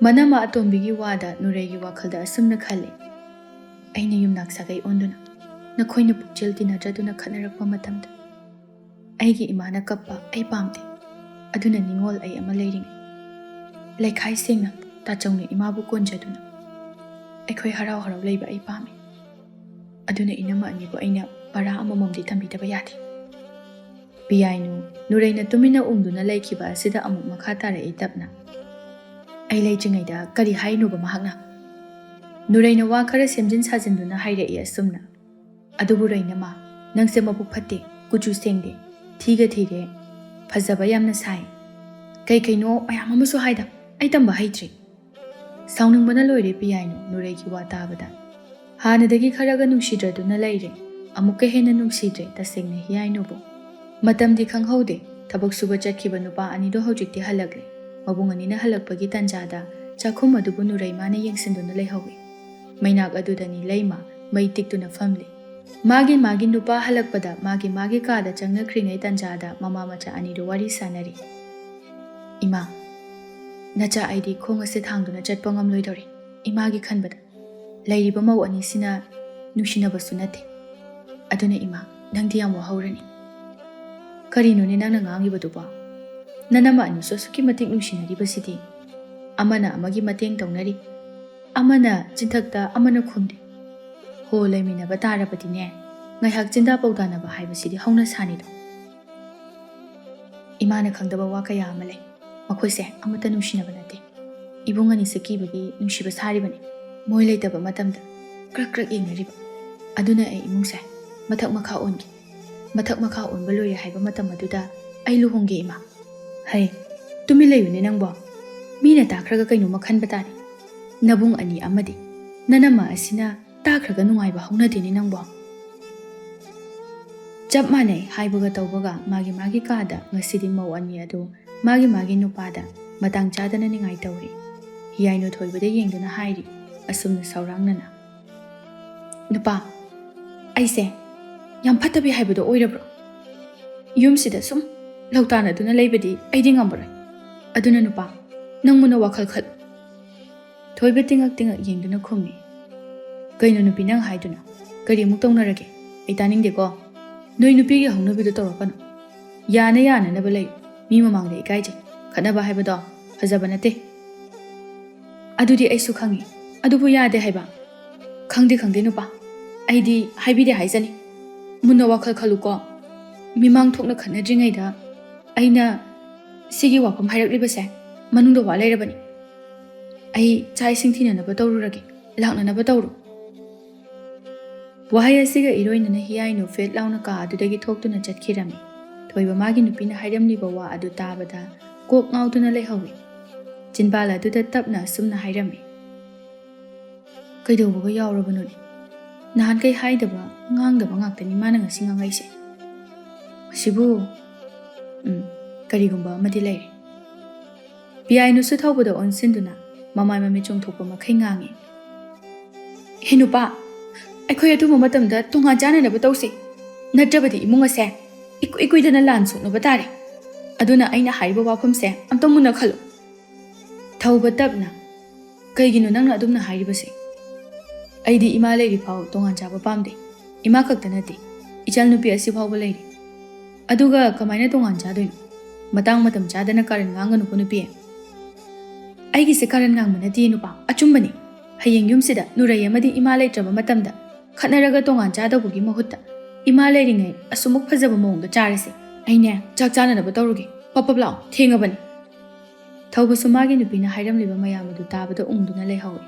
ꯃꯅꯝꯃ ꯑꯇꯣꯝꯕꯤꯒꯤ ꯋꯥꯗ ꯅꯨꯔꯩꯒꯤ ꯋꯥꯈꯜꯗ ꯑꯁꯨꯝꯅ ꯈꯜꯂꯤ, "ꯑꯩꯅ ꯌꯨꯝꯅꯥꯛ ꯁꯥꯒꯩ ꯑꯣꯟꯗꯨꯅ ꯅꯈꯣꯏꯅ ꯄꯨꯛꯆꯦꯜ ꯇꯤꯟꯅꯗ꯭ꯔꯗꯨꯅ ꯈꯠꯅꯔꯛꯄ ꯃꯇꯝꯗ ꯑꯩꯒꯤ ꯏꯃꯥꯅ ꯀꯞꯄ ꯑꯩ ꯄꯥꯝꯗꯦ꯫ ꯑꯗꯨꯅ ꯅꯤꯉꯣꯜ ꯑꯩ ꯑꯃ ꯂꯩꯔꯤꯉꯩ ꯂꯩꯈꯥꯏ ꯁꯦꯡꯅ ꯇꯥꯆꯧꯅ ꯏꯃꯥꯕꯨ ꯀꯣꯟꯖꯗꯨꯅ ꯑꯩꯈꯣꯏ ꯍꯔꯥꯎ ꯍꯔꯥꯎ ꯂꯩꯕ ꯑꯩ ꯄꯥꯝꯃꯤ꯫ ꯑꯗꯨꯅ ꯏꯅꯝꯃ ꯑꯅꯤꯕꯨ ꯑꯩꯅ ꯄꯔꯥ ꯑꯃꯃꯝꯗꯤ ꯇꯝꯕꯤꯗꯕ ꯌꯥꯗꯦ꯫ ꯄꯤꯌꯥꯏꯅꯨ, ꯅꯨꯔꯩꯅ ꯇꯨꯃꯤꯟꯅ ꯎꯪꯗꯨꯅ ꯂꯩꯈꯤꯕ ꯑꯁꯤꯗ ꯑꯃꯨꯛ ꯃꯈꯥ ꯇꯥꯔꯛꯏ ꯇꯞꯅ꯫ ꯑꯩ ꯂꯩꯇ꯭ꯔꯤꯉꯩꯗ ꯀꯔꯤ ꯍꯥꯏꯅꯣꯕ ꯃꯍꯥꯛꯅ? ꯅꯨꯔꯩꯅ ꯋꯥ ꯈꯔ ꯁꯦꯝꯖꯤꯟ ꯁꯥꯖꯤꯟꯗꯨꯅ ꯍꯥꯏꯔꯛꯏ ꯑꯁꯨꯝꯅ, "ꯑꯗꯨꯕꯨ ꯔꯩꯅꯃ, ꯅꯪꯁꯦ ꯃꯕꯨꯛ ꯐꯠꯇꯦ, ꯀꯨꯆꯨ ꯁꯦꯡꯗꯦ, ꯊꯤꯒ ꯊꯤꯔꯦ, ꯐꯖꯕ ꯌꯥꯝꯅ ꯁꯥꯏ꯫ ꯀꯩ ꯀꯩꯅꯣ ꯃꯌꯥꯝ ꯑꯃꯁꯨ ꯍꯥꯏꯗ, ꯑꯩ ꯇꯝꯕ ꯍꯩꯇ꯭ꯔꯤ꯫" ꯁꯥꯎꯅꯤꯡꯕꯅ ꯂꯣꯏꯔꯦ ꯄꯤꯌꯥꯏꯅꯨ ꯅꯨꯔꯩꯒꯤ ꯋꯥ ꯇꯥꯕꯗ꯫ ꯍꯥꯟꯅꯗꯒꯤ ꯈꯔꯒ ꯅꯨꯡꯁꯤꯗ꯭ꯔꯗꯨꯅ ꯂꯩꯔꯦ꯫ ꯑꯃꯨꯛꯀ ꯍꯦꯟꯅ ꯅꯨꯡꯁꯤꯗ꯭ꯔꯦ ꯇꯁꯦꯡꯅ ꯍꯤꯌꯥꯏꯅꯨꯕꯨ꯫ ꯃꯇꯝꯗꯤ ꯈꯪꯍꯧꯗꯦ꯫ ꯊꯕꯛ ꯁꯨꯕ ꯆꯠꯈꯤꯕ ꯅꯨꯄꯥ ꯑꯅꯤꯗꯣ ꯍꯧꯖꯤꯛꯇꯤ ꯍꯜꯂꯛꯂꯦ꯫ ꯃꯕꯨꯡ ꯑꯅꯤꯅ ꯍꯜꯂꯛꯄꯒꯤ ꯇꯟꯖꯥꯗ ꯆꯥꯛꯈꯨꯝ ꯑꯗꯨꯕꯨ ꯅꯨꯔꯩꯃꯥꯅ ꯌꯦꯡꯁꯤꯟꯗꯨꯅ ꯂꯩꯍꯧꯏ꯫ ꯃꯩꯅꯥꯛ ꯑꯗꯨꯗꯅꯤ ꯂꯩꯃ ꯃꯩ ꯇꯤꯛꯇꯨꯅ ꯐꯝꯂꯤ꯫ ꯃꯥꯒꯤ ꯃꯥꯒꯤ ꯅꯨꯄꯥ ꯍꯜꯂꯛꯄꯗ ꯃꯥꯒꯤ ꯃꯥꯒꯤ ꯀꯥꯗ ꯆꯪꯅꯈ꯭ꯔꯤꯉꯩ ꯇꯟꯖꯥꯗ ꯃꯃꯥ ꯃꯆꯥ ꯑꯅꯤꯗꯨ ꯋꯥꯔꯤ ꯁꯥꯟꯅꯔꯤ꯫ "ꯏꯃꯥ, ꯅꯆꯥ ꯑꯩꯗꯤ ꯈꯣꯡ ꯑꯁꯦ ꯊꯥꯡꯗꯨꯅ ꯆꯠꯄ ꯉꯝꯂꯣꯏꯗꯧꯔꯦ ꯏꯃꯥꯒꯤ ꯈꯟꯕꯗ꯫ ꯂꯩꯔꯤꯕ ꯃꯧ ꯑꯅꯤꯁꯤꯅ ꯅꯨꯡꯁꯤꯅꯕꯁꯨ ꯅꯠꯇꯦ꯫ ꯑꯗꯨꯅ ꯏꯃꯥ, ꯅꯪꯗꯤ ꯌꯥꯝ ꯋꯥꯍꯧꯔꯅꯤ꯫" "ꯀꯔꯤꯅꯣꯅꯦ ꯅꯪꯅ ꯉꯥꯡꯉꯤꯕꯗꯨꯕꯣ? ꯅꯅꯝꯃ ꯑꯅꯤꯁꯨ ꯑꯁꯨꯛꯀꯤ ꯃꯇꯤꯛ ꯅꯨꯡꯁꯤꯅꯔꯤꯕꯁꯤꯗꯤ꯫ ꯑꯃꯅ ꯑꯃꯒꯤ ꯃꯇꯦꯡ ꯇꯧꯅꯔꯤ, ꯑꯃꯅ ꯆꯤꯟꯊꯛꯇ ꯑꯃꯅ ꯈꯨꯝꯂꯤ꯫ ꯍꯣ, ꯂꯩꯃꯤꯟꯅꯕ ꯇꯥꯔꯕꯗꯤꯅꯦ, ꯉꯥꯏꯍꯥꯛ ꯆꯤꯟꯗꯥ ꯄꯧꯗꯥꯅꯕ ꯍꯥꯏꯕꯁꯤꯗꯤ ꯍꯧꯅ ꯁꯥꯅꯤꯗꯣ꯫" "ꯏꯃꯥꯅ ꯈꯪꯗꯕ ꯋꯥ ꯀꯌꯥ ꯑꯃ ꯂꯩ꯫ ꯃꯈꯣꯏꯁꯦ ꯑꯃꯠꯇ ꯅꯨꯡꯁꯤꯅꯕ ꯅꯠꯇꯦ꯫ ꯏꯕꯨꯡ ꯑꯅꯤꯁꯦ ꯀꯤꯕꯒꯤ ꯅꯨꯡꯁꯤꯕ ꯁꯥꯔꯤꯕꯅꯤ꯫ ꯃꯣꯏ ꯂꯩꯇꯕ ꯃꯇꯝꯗ ꯀ꯭ꯔꯛ ꯀ꯭ꯔꯛ ꯌꯦꯡꯅꯔꯤꯕ꯫ ꯑꯗꯨꯅ ꯑꯩ ꯏꯃꯨꯡꯁꯦ ꯃꯊꯛ ꯃꯈꯥ ꯑꯣꯟꯈꯤ꯫ ꯃꯊꯛ ꯃꯈꯥ ꯑꯣꯟꯕ ꯂꯣꯏꯔꯦ ꯍꯥꯏꯕ ꯃꯇꯝ ꯑꯗꯨꯗ ꯑꯩ ꯂꯨꯍꯣꯡꯒꯦ ꯏꯃꯥ꯫" "ꯍꯩ, ꯇꯨꯃꯤꯟ ꯂꯩꯌꯨꯅꯦ ꯅꯪꯕꯣ꯫ ꯃꯤꯅ ꯇꯥꯈ꯭ꯔꯒ ꯀꯩꯅꯣꯝꯃ ꯈꯟꯕ ꯇꯥꯔꯦ꯫ ꯅꯕꯨꯡ ꯑꯅꯤ ꯑꯃꯗꯤ ꯅꯅꯝꯃ ꯑꯁꯤꯅ ꯇꯥꯈ꯭ꯔꯒ ꯅꯨꯡꯉꯥꯏꯕ ꯍꯧꯅꯗꯦꯅꯦ ꯅꯪꯕꯣ꯫" ꯆꯞ ꯃꯥꯟꯅꯩ ꯍꯥꯏꯕꯒ ꯇꯧꯕꯒ ꯃꯥꯒꯤ ꯃꯥꯒꯤ ꯀꯥꯗ ꯉꯁꯤꯗꯤ ꯃꯧ ꯑꯅꯤ ꯑꯗꯨ ꯃꯥꯒꯤ ꯃꯥꯒꯤ ꯅꯨꯄꯥꯗ ꯃꯇꯥꯡ ꯆꯥꯗꯅ ꯅꯤꯡꯉꯥꯏ ꯇꯧꯔꯤ꯫ ꯍꯤꯌꯥꯏꯅꯨ ꯊꯣꯏꯕꯗ ꯌꯦꯡꯗꯨꯅ ꯍꯥꯏꯔꯤ ꯑꯁꯨꯝꯅ ꯁꯧꯔꯥꯡꯅꯅ, "ꯅꯨꯄꯥ, ꯑꯩꯁꯦ ꯌꯥꯝ ꯐꯠꯇꯕꯤ ꯍꯥꯏꯕꯗꯣ ꯑꯣꯏꯔꯕ꯭ꯔꯣ? ꯌꯨꯝꯁꯤꯗ ꯁꯨꯝ ꯂꯧꯇꯥꯅꯗꯨꯅ ꯂꯩꯕꯗꯤ ꯑꯩꯗꯤ ꯉꯝꯃꯔꯣꯏ꯫ ꯑꯗꯨꯅ ꯅꯨꯄꯥ, ꯅꯪꯕꯨꯅ ꯋꯥꯈꯜ ꯈꯜꯂꯨ꯫" ꯊꯣꯏꯕ ꯇꯤꯉꯛ ꯇꯤꯉꯛ ꯌꯦꯡꯗꯨꯅ ꯈꯨꯝꯃꯤ꯫ "ꯀꯩꯅꯣ ꯅꯨꯄꯤ ꯅꯪ ꯍꯥꯏꯗꯨꯅ? ꯀꯔꯤꯃꯨꯛ ꯇꯧꯅꯔꯒꯦ? ꯑꯩ ꯇꯥꯅꯤꯡꯗꯦꯀꯣ꯫ ꯅꯣꯏ ꯅꯨꯄꯤꯒꯤ ꯍꯧꯅꯕꯤꯗꯣ ꯇꯧꯔꯛꯀꯅꯨ꯫ ꯌꯥꯅ ꯌꯥꯅꯅꯕ ꯂꯩꯌꯨ꯫ ꯃꯤ ꯃꯃꯥꯡꯗ ꯏꯀꯥꯏꯖꯩ꯫ ꯈꯠꯅꯕ ꯍꯥꯏꯕꯗꯣ ꯐꯖꯕ ꯅꯠꯇꯦ꯫" ꯑꯗꯨꯗꯤ ꯑꯩꯁꯨ ꯈꯪꯉꯤ, ꯑꯗꯨꯕꯨ ꯌꯥꯗꯦ ꯍꯥꯏꯕ꯫ ꯈꯪꯗꯦ, ꯈꯪꯗꯦ ꯅꯨꯄꯥ, ꯑꯩꯗꯤ ꯍꯥꯏꯕꯤꯗꯦ ꯍꯥꯏꯖꯅꯤ꯫ ꯃꯨꯟꯅ ꯋꯥꯈꯜ ꯈꯜꯂꯨꯀꯣ꯫ ꯃꯤꯃꯥꯡ ꯊꯣꯛꯅ ꯈꯠꯅꯗ꯭ꯔꯤꯉꯩꯗ ꯑꯩꯅ ꯁꯤꯒꯤ ꯋꯥꯐꯝ ꯍꯥꯏꯔꯛꯂꯤꯕꯁꯦ ꯃꯅꯨꯡꯗ ꯋꯥ ꯂꯩꯔꯕꯅꯤ꯫ ꯑꯩ ꯆꯥꯛ ꯏꯁꯤꯡ ꯊꯤꯅꯅꯕ ꯇꯧꯔꯨꯔꯒꯦ, ꯂꯥꯛꯅꯅꯕ ꯇꯧꯔꯨ꯫ ꯋꯥꯍꯩ ꯑꯁꯤꯒ ꯏꯔꯣꯏꯅꯅ ꯍꯤꯌꯥꯏꯅꯨ ꯐꯦꯠ ꯂꯥꯎꯅ ꯀꯥ ꯑꯗꯨꯗꯒꯤ ꯊꯣꯛꯇꯨꯅ ꯆꯠꯈꯤꯔꯝꯃꯤ꯫ ꯊꯣꯏꯕ ꯃꯥꯒꯤ ꯅꯨꯄꯤꯅ ꯍꯥꯏꯔꯝꯂꯤꯕ ꯋꯥ ꯑꯗꯨ ꯇꯥꯕꯗ ꯀꯣꯛ ꯉꯥꯎꯗꯨꯅ ꯂꯩꯍꯧꯏ꯫ ꯆꯤꯟꯕꯥꯜ ꯑꯗꯨꯗ ꯇꯞꯅ ꯑꯁꯨꯝꯅ ꯍꯥꯏꯔꯝꯃꯤ, "ꯀꯩꯗꯧꯕꯒ ꯌꯥꯎꯔꯕꯅꯣꯅꯦ? ꯅꯍꯥꯟꯈꯩ ꯍꯥꯏꯗꯕ, ꯉꯥꯡꯗꯕ ꯉꯥꯛꯇꯅꯤ ꯃꯥꯅ ꯉꯁꯤ ꯉꯥꯡꯉꯛꯏꯁꯦ꯫ ꯃꯁꯤꯕꯨ, ꯎꯝ, ꯀꯔꯤꯒꯨꯝꯕ ꯑꯃꯗꯤ ꯂꯩꯔꯦ꯫" ꯄꯤꯌꯥꯏꯅꯨꯁꯨ ꯊꯧꯕꯗ ꯑꯣꯟꯁꯤꯟꯗꯨꯅ ꯃꯃꯥꯏ ꯃꯃꯤꯠ ꯆꯣꯡꯊꯣꯛꯄ ꯃꯈꯩ ꯉꯥꯡꯉꯤ, "ꯍꯦ ꯅꯨꯄꯥ, ꯑꯩꯈꯣꯏ ꯑꯊꯨꯕ ꯃꯇꯝꯗ ꯇꯣꯉꯥꯟ ꯆꯥꯅꯅꯕ ꯇꯧꯁꯤ, ꯅꯠꯇ꯭ꯔꯕꯗꯤ ꯏꯃꯨꯡ ꯑꯁꯦ ꯏꯀꯨꯏ ꯀꯨꯏꯗꯅ ꯂꯥꯟ ꯁꯣꯛꯅꯕ ꯇꯥꯔꯦ꯫ ꯑꯗꯨꯅ ꯑꯩꯅ ꯍꯥꯏꯔꯤꯕ ꯋꯥꯐꯝꯁꯦ ꯑꯝꯇ ꯃꯨꯟꯅ ꯈꯜꯂꯨ꯫" ꯊꯧꯕ ꯇꯞꯅ, "ꯀꯩꯒꯤꯅꯣ ꯅꯪꯅ ꯑꯗꯨꯝꯅ ꯍꯥꯏꯔꯤꯕꯁꯦ? ꯑꯩꯗꯤ ꯏꯃꯥ ꯂꯩꯔꯤ ꯐꯥꯎ ꯇꯣꯉꯥꯟ ꯆꯥꯕ ꯄꯥꯝꯗꯦ꯫ ꯏꯃꯥ ꯈꯛꯇ ꯅꯠꯇꯦ, ꯏꯆꯜꯅꯨꯄꯤ ꯑꯁꯤ ꯐꯥꯎꯕ ꯂꯩꯔꯤ꯫ ꯑꯗꯨꯒ ꯀꯃꯥꯏꯅ ꯇꯣꯉꯥꯟ ꯆꯥꯗꯣꯏꯅꯣ? ꯃꯇꯥꯡ ꯃꯇꯝ ꯆꯥꯗꯅ ꯀꯥꯔꯟ ꯉꯥꯡꯒꯅꯨꯀꯣ ꯅꯨꯄꯤ꯫ ꯑꯩꯒꯤꯁꯦ ꯀꯥꯔꯟ ꯉꯥꯡꯕ ꯅꯠꯇꯦ ꯅꯨꯄꯥ, ꯑꯆꯨꯝꯕꯅꯤ꯫ ꯍꯌꯦꯡ ꯌꯨꯝꯁꯤꯗ ꯅꯨꯔꯩ ꯑꯃꯗꯤ ꯏꯃꯥ ꯂꯩꯇ꯭ꯔꯕ ꯃꯇꯝꯗ ꯈꯠꯅꯔꯒ ꯇꯣꯉꯥꯟ ꯆꯥꯗꯧꯕꯒꯤ ꯃꯍꯨꯠꯇ ꯏꯃꯥ ꯂꯩꯔꯤꯉꯩ ꯑꯁꯨꯃꯨꯛ ꯐꯖꯕ ꯃꯑꯣꯡꯗ ꯆꯥꯔꯁꯦ꯫ ꯑꯩꯅꯦ ꯆꯥꯛ ꯆꯥꯅꯅꯕ ꯇꯧꯔꯨꯒꯦ꯫ ꯄꯞ ꯄꯞ ꯂꯥꯛꯑꯣ, ꯊꯦꯡꯉꯕꯅꯤ꯫" ꯊꯧꯕꯁꯨ ꯃꯥꯒꯤ ꯅꯨꯄꯤꯅ ꯍꯥꯏꯔꯝꯂꯤꯕ ꯃꯌꯥꯝ ꯑꯗꯨ ꯇꯥꯕꯗ ꯎꯪꯗꯨꯅ ꯂꯩꯍꯧꯏ꯫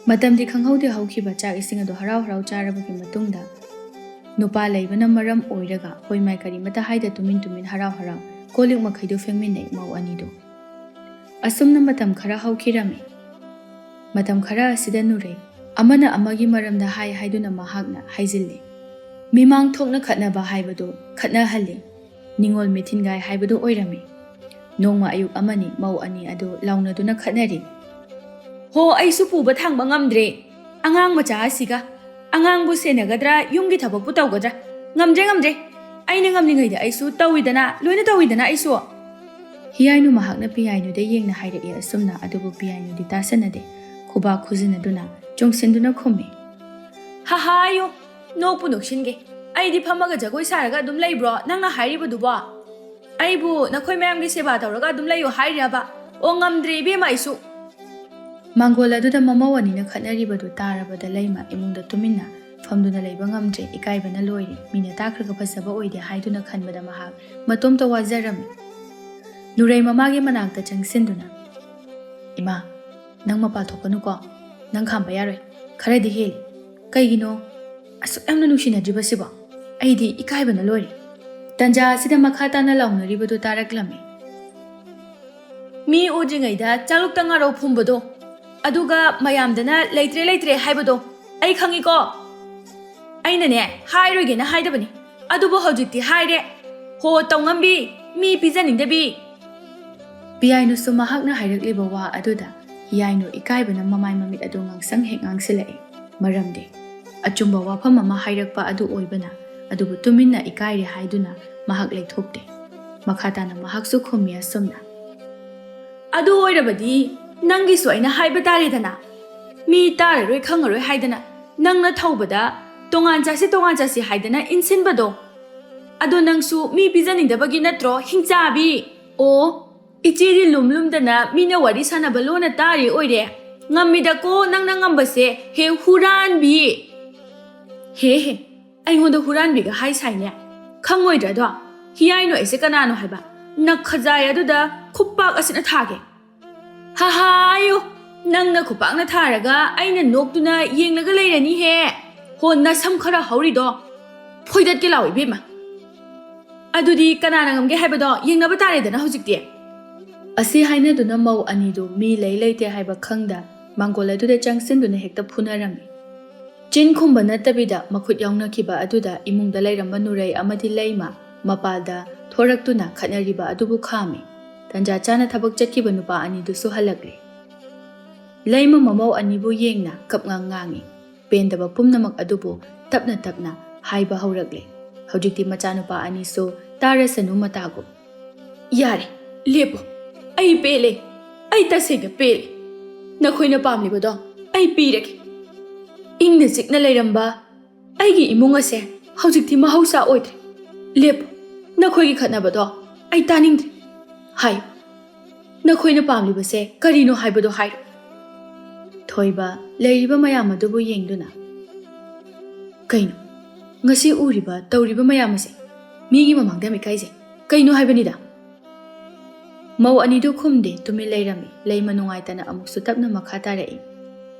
ꯃꯇꯝꯗꯤ ꯈꯪꯍꯧꯗꯦ ꯍꯧꯈꯤꯕ꯫ ꯆꯥꯛ ꯏꯁꯤꯡ ꯑꯗꯨ ꯍꯔꯥꯎ ꯍꯔꯥꯎ ꯆꯥꯔꯕꯒꯤ ꯃꯇꯨꯡꯗ, ꯅꯨꯄꯥ ꯂꯩꯕꯅ ꯃꯔꯝ ꯑꯣꯏꯔꯒ ꯍꯣꯏ ꯃꯥꯏ ꯀꯔꯤꯃꯇ ꯍꯥꯏꯗ ꯇꯨꯃꯤꯟ ꯇꯨꯃꯤꯟ ꯍꯔꯥꯎ ꯍꯔꯥꯎ ꯀꯣꯜ ꯂꯤꯛ ꯃꯈꯩꯗꯨ ꯐꯦꯡꯃꯤꯟꯅꯩ ꯃꯧ ꯑꯅꯤꯗꯨ꯫ ꯑꯁꯨꯝꯅ ꯃꯇꯝ ꯈꯔ ꯍꯧꯈꯤꯔꯝꯃꯤ꯫ ꯃꯇꯝ ꯈꯔ ꯑꯁꯤꯗ ꯅꯨꯔꯩ ꯑꯃꯅ ꯑꯃꯒꯤ ꯃꯔꯝꯗ ꯍꯥꯏ ꯍꯥꯏꯗꯨꯅ ꯃꯍꯥꯛꯅ ꯍꯥꯏꯖꯤꯜꯂꯤ꯫ ꯃꯤꯃꯥꯡ ꯊꯣꯛꯅ ꯈꯠꯅꯕ ꯍꯥꯏꯕꯗꯨ ꯈꯠꯅꯍꯜꯂꯤ꯫ ꯅꯤꯡꯉꯣꯜ ꯃꯤꯊꯤꯟꯒꯥꯏ ꯍꯥꯏꯕꯗꯨ ꯑꯣꯏꯔꯝꯃꯤ꯫ ꯅꯣꯡꯃ ꯑꯌꯨꯛ ꯑꯃꯅꯤ ꯃꯧ ꯑꯅꯤ ꯑꯗꯨ ꯂꯥꯎꯅꯗꯨꯅ ꯈꯠꯅꯔꯤ꯫ "ꯍꯣ, ꯑꯩꯁꯨ ꯄꯨꯕ ꯊꯥꯡꯕ ꯉꯝꯗ꯭ꯔꯦ꯫ ꯑꯉꯥꯡ ꯃꯆꯥ ꯑꯁꯤꯒ꯫ ꯑꯉꯥꯡꯕꯨ ꯁꯦꯟꯅꯒꯗ꯭ꯔꯥ, ꯌꯨꯝꯒꯤ ꯊꯕꯛꯄꯨ ꯇꯧꯒꯗ꯭ꯔꯥ? ꯉꯝꯗ꯭ꯔꯦ, ꯉꯝꯗ꯭ꯔꯦ꯫ ꯑꯩꯅ ꯉꯝꯂꯤꯉꯩꯗ ꯑꯩꯁꯨ ꯇꯧꯏꯗꯅ, ꯂꯣꯏꯅ ꯇꯧꯏꯗꯅ ꯑꯩꯁꯨ꯫" ꯍꯤꯌꯥꯏꯅꯨ ꯃꯍꯥꯛꯅ ꯄꯤꯌꯥꯏꯅꯨꯗ ꯌꯦꯡꯅ ꯍꯥꯏꯔꯛꯏ ꯑꯁꯨꯝꯅ, ꯑꯗꯨꯕꯨ ꯄꯤꯌꯥꯏꯅꯨꯗꯤ ꯇꯥꯁꯟꯅꯗꯦ꯫ ꯈꯨꯕꯥꯛ ꯈꯨꯖꯤꯟꯅꯗꯨꯅ ꯆꯣꯡꯁꯤꯟꯗꯨꯅ ꯈꯨꯝꯃꯤ꯫ "ꯍꯥ ꯍꯥ, ꯑꯌꯣ, ꯅꯣꯛꯄꯨ ꯅꯣꯛꯁꯤꯟꯒꯦ꯫ ꯑꯩꯗꯤ ꯐꯝꯃꯒ ꯖꯒꯣꯏ ꯁꯥꯔꯒ ꯑꯗꯨꯝ ꯂꯩꯕ꯭ꯔꯣ ꯅꯪꯅ ꯍꯥꯏꯔꯤꯕꯗꯨꯕꯣ? ꯑꯩꯕꯨ ꯅꯈꯣꯏ ꯃꯌꯥꯝꯒꯤ ꯁꯦꯕꯥ ꯇꯧꯔꯒ ꯑꯗꯨꯝ ꯂꯩꯌꯣ ꯍꯥꯏꯔꯤꯔꯕ? ꯑꯣ, ꯉꯝꯗ꯭ꯔꯦ ꯏꯕꯦꯝꯃ ꯑꯩꯁꯨ꯫" ꯃꯥꯡꯒꯣꯜ ꯑꯗꯨꯗ ꯃꯃꯧ ꯑꯅꯤꯅ ꯈꯠꯅꯔꯤꯕꯗꯨ ꯇꯥꯔꯕꯗ ꯂꯩꯃ ꯏꯃꯨꯡꯗ ꯇꯨꯃꯤꯟꯅ ꯐꯝꯗꯨꯅ ꯂꯩꯕ ꯉꯝꯗ꯭ꯔꯦ꯫ ꯏꯀꯥꯏꯕꯅ ꯂꯣꯏꯔꯦ꯫ ꯃꯤꯅ ꯇꯥꯈ꯭ꯔꯒ ꯐꯖꯕ ꯑꯣꯏꯗꯦ ꯍꯥꯏꯗꯨꯅ ꯈꯟꯕꯗ ꯃꯍꯥꯛ ꯃꯇꯣꯝꯇ ꯋꯥꯖꯔꯝꯃꯤ꯫ ꯅꯨꯔꯩ ꯃꯃꯥꯒꯤ ꯃꯅꯥꯛꯇ ꯆꯪꯁꯤꯟꯗꯨꯅ, "ꯏꯃꯥ, ꯅꯪ ꯃꯄꯥꯜ ꯊꯣꯛꯀꯅꯨꯀꯣ꯫ ꯅꯪ ꯈꯥꯝꯕ ꯌꯥꯔꯣꯏ꯫ ꯈꯔꯗꯤ ꯍꯦꯜꯂꯤ꯫ ꯀꯩꯒꯤꯅꯣ ꯑꯁꯨꯛ ꯌꯥꯝꯅ ꯅꯨꯡꯁꯤꯅꯗ꯭ꯔꯤꯕꯁꯤꯕꯣ? ꯑꯩꯗꯤ ꯏꯀꯥꯏꯕꯅ ꯂꯣꯏꯔꯦ"꯫ ꯇꯟꯖꯥ ꯑꯁꯤꯗ ꯃꯈꯥ ꯇꯥꯅ ꯂꯥꯎꯅꯔꯤꯕꯗꯨ ꯇꯥꯔꯛꯂꯝꯃꯤ꯫ "ꯃꯤ ꯎꯗ꯭ꯔꯤꯉꯩꯗ ꯆꯥꯂꯨꯛꯇ ꯉꯥꯔꯧ ꯐꯨꯝꯕꯗꯣ, ꯑꯗꯨꯒ ꯃꯌꯥꯝꯗꯅ ꯂꯩꯇ꯭ꯔꯦ ꯂꯩꯇ꯭ꯔꯦ ꯍꯥꯏꯕꯗꯣ ꯑꯩ ꯈꯪꯉꯤꯀꯣ꯫ ꯑꯩꯅꯅꯦ ꯍꯥꯏꯔꯣꯏꯒꯦꯅ ꯍꯥꯏꯗꯕꯅꯤ, ꯑꯗꯨꯕꯨ ꯍꯧꯖꯤꯛꯇꯤ ꯍꯥꯏꯔꯦ꯫ ꯍꯣ ꯇꯧꯉꯝꯕꯤ, ꯃꯤ ꯄꯤꯖꯅꯤꯡꯗꯕꯤ"꯫ ꯄꯤꯌꯥꯏꯅꯨꯁꯨ ꯃꯍꯥꯛꯅ ꯍꯥꯏꯔꯛꯂꯤꯕ ꯋꯥ ꯑꯗꯨꯗ ꯍꯤꯌꯥꯏꯅꯨ ꯏꯀꯥꯏꯕꯅ ꯃꯃꯥꯏ ꯃꯃꯤꯠ ꯑꯗꯨ ꯉꯥꯡꯁꯪ ꯍꯦꯛ ꯉꯥꯡꯁꯤꯜꯂꯛꯏ꯫ ꯃꯔꯝꯗꯤ ꯑꯆꯨꯝꯕ ꯋꯥꯐꯝ ꯑꯃ ꯍꯥꯏꯔꯛꯄ ꯑꯗꯨ ꯑꯣꯏꯕꯅ, ꯑꯗꯨꯕꯨ ꯇꯨꯃꯤꯟꯅ ꯏꯀꯥꯏꯔꯦ ꯍꯥꯏꯗꯨꯅ ꯃꯍꯥꯛ ꯂꯩꯊꯣꯛꯇꯦ꯫ ꯃꯈꯥ ꯇꯥꯅ ꯃꯍꯥꯛꯁꯨ ꯈꯨꯝꯃꯤ ꯑꯁꯨꯝꯅ, "ꯑꯗꯨ ꯑꯣꯏꯔꯕꯗꯤ ꯅꯪꯒꯤꯁꯨ ꯑꯩꯅ ꯍꯥꯏꯕ ꯇꯥꯔꯦꯗꯅ꯫ ꯃꯤ ꯇꯥꯔꯔꯣꯏ ꯈꯪꯉꯔꯣꯏ ꯍꯥꯏꯗꯅ ꯅꯪꯅ ꯊꯧꯕꯗ ꯇꯣꯉꯥꯟ ꯆꯥꯁꯤ ꯇꯣꯉꯥꯟ ꯆꯥꯁꯤ ꯍꯥꯏꯗꯅ ꯏꯟꯁꯤꯟꯕꯗꯣ꯫ ꯑꯗꯣ ꯅꯪꯁꯨ ꯃꯤ ꯄꯤꯖꯅꯤꯡꯗꯕꯒꯤ ꯅꯠꯇ꯭ꯔꯣ, ꯍꯤꯡꯆꯥꯕꯤ?" "ꯑꯣ, ꯏꯆꯦꯗꯤ ꯂꯨꯝ ꯂꯨꯝꯗꯅ ꯃꯤꯅ ꯋꯥꯔꯤ ꯁꯥꯟꯅꯕ ꯂꯣꯟꯅ ꯇꯥꯔꯤ ꯑꯣꯏꯔꯦ꯫ ꯉꯝꯃꯤꯗꯀꯣ ꯅꯪꯅ ꯉꯝꯕꯁꯦ, ꯍꯦ ꯍꯨꯔꯥꯟꯕꯤ!" "ꯍꯦ ꯍꯦ, ꯑꯩꯉꯣꯟꯗ ꯍꯨꯔꯥꯟꯕꯤꯒ ꯍꯥꯏ ꯁꯥꯏꯅꯦ꯫ ꯈꯪꯉꯣꯏꯗ꯭ꯔꯥꯗꯣ? ꯍꯤꯌꯥꯏꯅꯣ ꯑꯩꯁꯦ ꯀꯅꯥꯅꯣ ꯍꯥꯏꯕ? ꯅꯈꯖꯥꯏ ꯑꯗꯨꯗ ꯈꯨꯄꯥꯛ ꯑꯁꯤꯅ ꯊꯥꯒꯦ꯫ ꯍꯥ ꯍꯥ, ꯑꯌꯣ! ꯅꯪꯅ ꯈꯨꯄꯥꯛꯅ ꯊꯥꯔꯒ ꯑꯩꯅ ꯅꯣꯛꯇꯨꯅ ꯌꯦꯡꯂꯒ ꯂꯩꯔꯅꯤꯍꯦ꯫ ꯍꯣ, ꯅꯁꯝ ꯈꯔ ꯍꯧꯔꯤꯗꯣ ꯐꯣꯏꯗꯠꯀꯦ ꯂꯥꯛꯑꯣ ꯏꯕꯦꯝꯃ꯫ ꯑꯗꯨꯗꯤ ꯀꯅꯥꯅ ꯉꯝꯒꯦ ꯍꯥꯏꯕꯗꯣ ꯌꯦꯡꯅꯕ ꯇꯥꯔꯦꯗꯅ ꯍꯧꯖꯤꯛꯇꯤ"꯫ ꯑꯁꯤ ꯍꯥꯏꯅꯗꯨꯅ ꯃꯧ ꯑꯅꯤꯗꯨ ꯃꯤ ꯂꯩ ꯂꯩꯇꯦ ꯍꯥꯏꯕ ꯈꯪꯗ ꯃꯥꯡꯒꯣꯜ ꯑꯗꯨꯗ ꯆꯪꯁꯤꯟꯗꯨꯅ ꯍꯦꯛꯇ ꯐꯨꯅꯔꯝꯃꯤ꯫ ꯆꯤꯟ ꯈꯨꯝꯕ ꯅꯠꯇꯕꯤꯗ ꯃꯈꯨꯠ ꯌꯥꯎꯅꯈꯤꯕ ꯑꯗꯨꯗ ꯏꯃꯨꯡꯗ ꯂꯩꯔꯝꯕ ꯅꯨꯔꯩ ꯑꯃꯗꯤ ꯂꯩꯃ ꯃꯄꯥꯜꯗ ꯊꯣꯔꯛꯇꯨꯅ ꯈꯠꯅꯔꯤꯕ ꯑꯗꯨꯕꯨ ꯈꯥꯝꯃꯤ꯫ ꯇꯟꯖꯥ ꯆꯥꯅ ꯊꯕꯛ ꯆꯠꯈꯤꯕ ꯅꯨꯄꯥ ꯑꯅꯤꯗꯨꯁꯨ ꯍꯜꯂꯛꯂꯦ꯫ ꯂꯩꯃ ꯃꯃꯧ ꯑꯅꯤꯕꯨ ꯌꯦꯡꯅ ꯀꯞꯉꯥꯡ ꯉꯥꯡꯉꯤ꯫ ꯄꯦꯟꯗꯕ ꯄꯨꯝꯅꯃꯛ ꯑꯗꯨꯕꯨ ꯇꯞꯅ ꯇꯞꯅ ꯍꯥꯏꯕ ꯍꯧꯔꯛꯂꯦ꯫ ꯍꯧꯖꯤꯛꯇꯤ ꯃꯆꯥꯅꯨꯄꯥ ꯑꯅꯤꯁꯨ ꯇꯥꯔꯁꯅꯨ ꯃꯇꯥꯒꯨꯝ꯫ "ꯌꯥꯔꯦ, ꯂꯦꯞꯄꯣ꯫ ꯑꯩ ꯄꯦꯜꯂꯦ꯫ ꯑꯩ ꯇꯁꯦꯡꯅ ꯄꯦꯜꯂꯦ꯫ ꯅꯈꯣꯏꯅ ꯄꯥꯝꯂꯤꯕꯗꯣ ꯑꯩ ꯄꯤꯔꯒꯦ꯫ ꯏꯪꯅ ꯆꯤꯛꯅ ꯂꯩꯔꯝꯕ ꯑꯩꯒꯤ ꯏꯃꯨꯡ ꯑꯁꯦ ꯍꯧꯖꯤꯛꯇꯤ ꯃꯍꯧꯁꯥ ꯑꯣꯏꯗ꯭ꯔꯦ꯫ ꯂꯦꯞꯄꯣ꯫ ꯅꯈꯣꯏꯒꯤ ꯈꯠꯅꯕꯗꯣ ꯑꯩ ꯇꯥꯅꯤꯡꯗ꯭ꯔꯦ꯫ ꯍꯥꯏꯌꯨ, ꯅꯈꯣꯏꯅ ꯄꯥꯝꯂꯤꯕꯁꯦ ꯀꯔꯤꯅꯣ ꯍꯥꯏꯕꯗꯣ ꯍꯥꯏꯔꯣ"꯫ ꯊꯣꯏꯕ ꯂꯩꯔꯤꯕ ꯃꯌꯥꯝ ꯑꯗꯨꯕꯨ ꯌꯦꯡꯗꯨꯅ, "ꯀꯩꯅꯣ? ꯉꯁꯤ ꯎꯔꯤꯕ, ꯇꯧꯔꯤꯕ ꯃꯌꯥꯝ ꯑꯁꯦ ꯃꯤꯒꯤ ꯃꯃꯥꯡꯗ ꯌꯥꯝ ꯏꯀꯥꯏꯖꯩ꯫ ꯀꯩꯅꯣ ꯍꯥꯏꯕꯅꯤꯗ?" ꯃꯧ ꯑꯅꯤꯗꯨ ꯈꯨꯝꯗꯦ, ꯇꯨꯃꯤꯟ ꯂꯩꯔꯝꯃꯤ꯫ ꯂꯩꯃ ꯅꯨꯡꯉꯥꯏꯇꯅ ꯑꯃꯨꯛꯁꯨ ꯇꯞꯅ ꯃꯈꯥ ꯇꯥꯔꯛꯏ,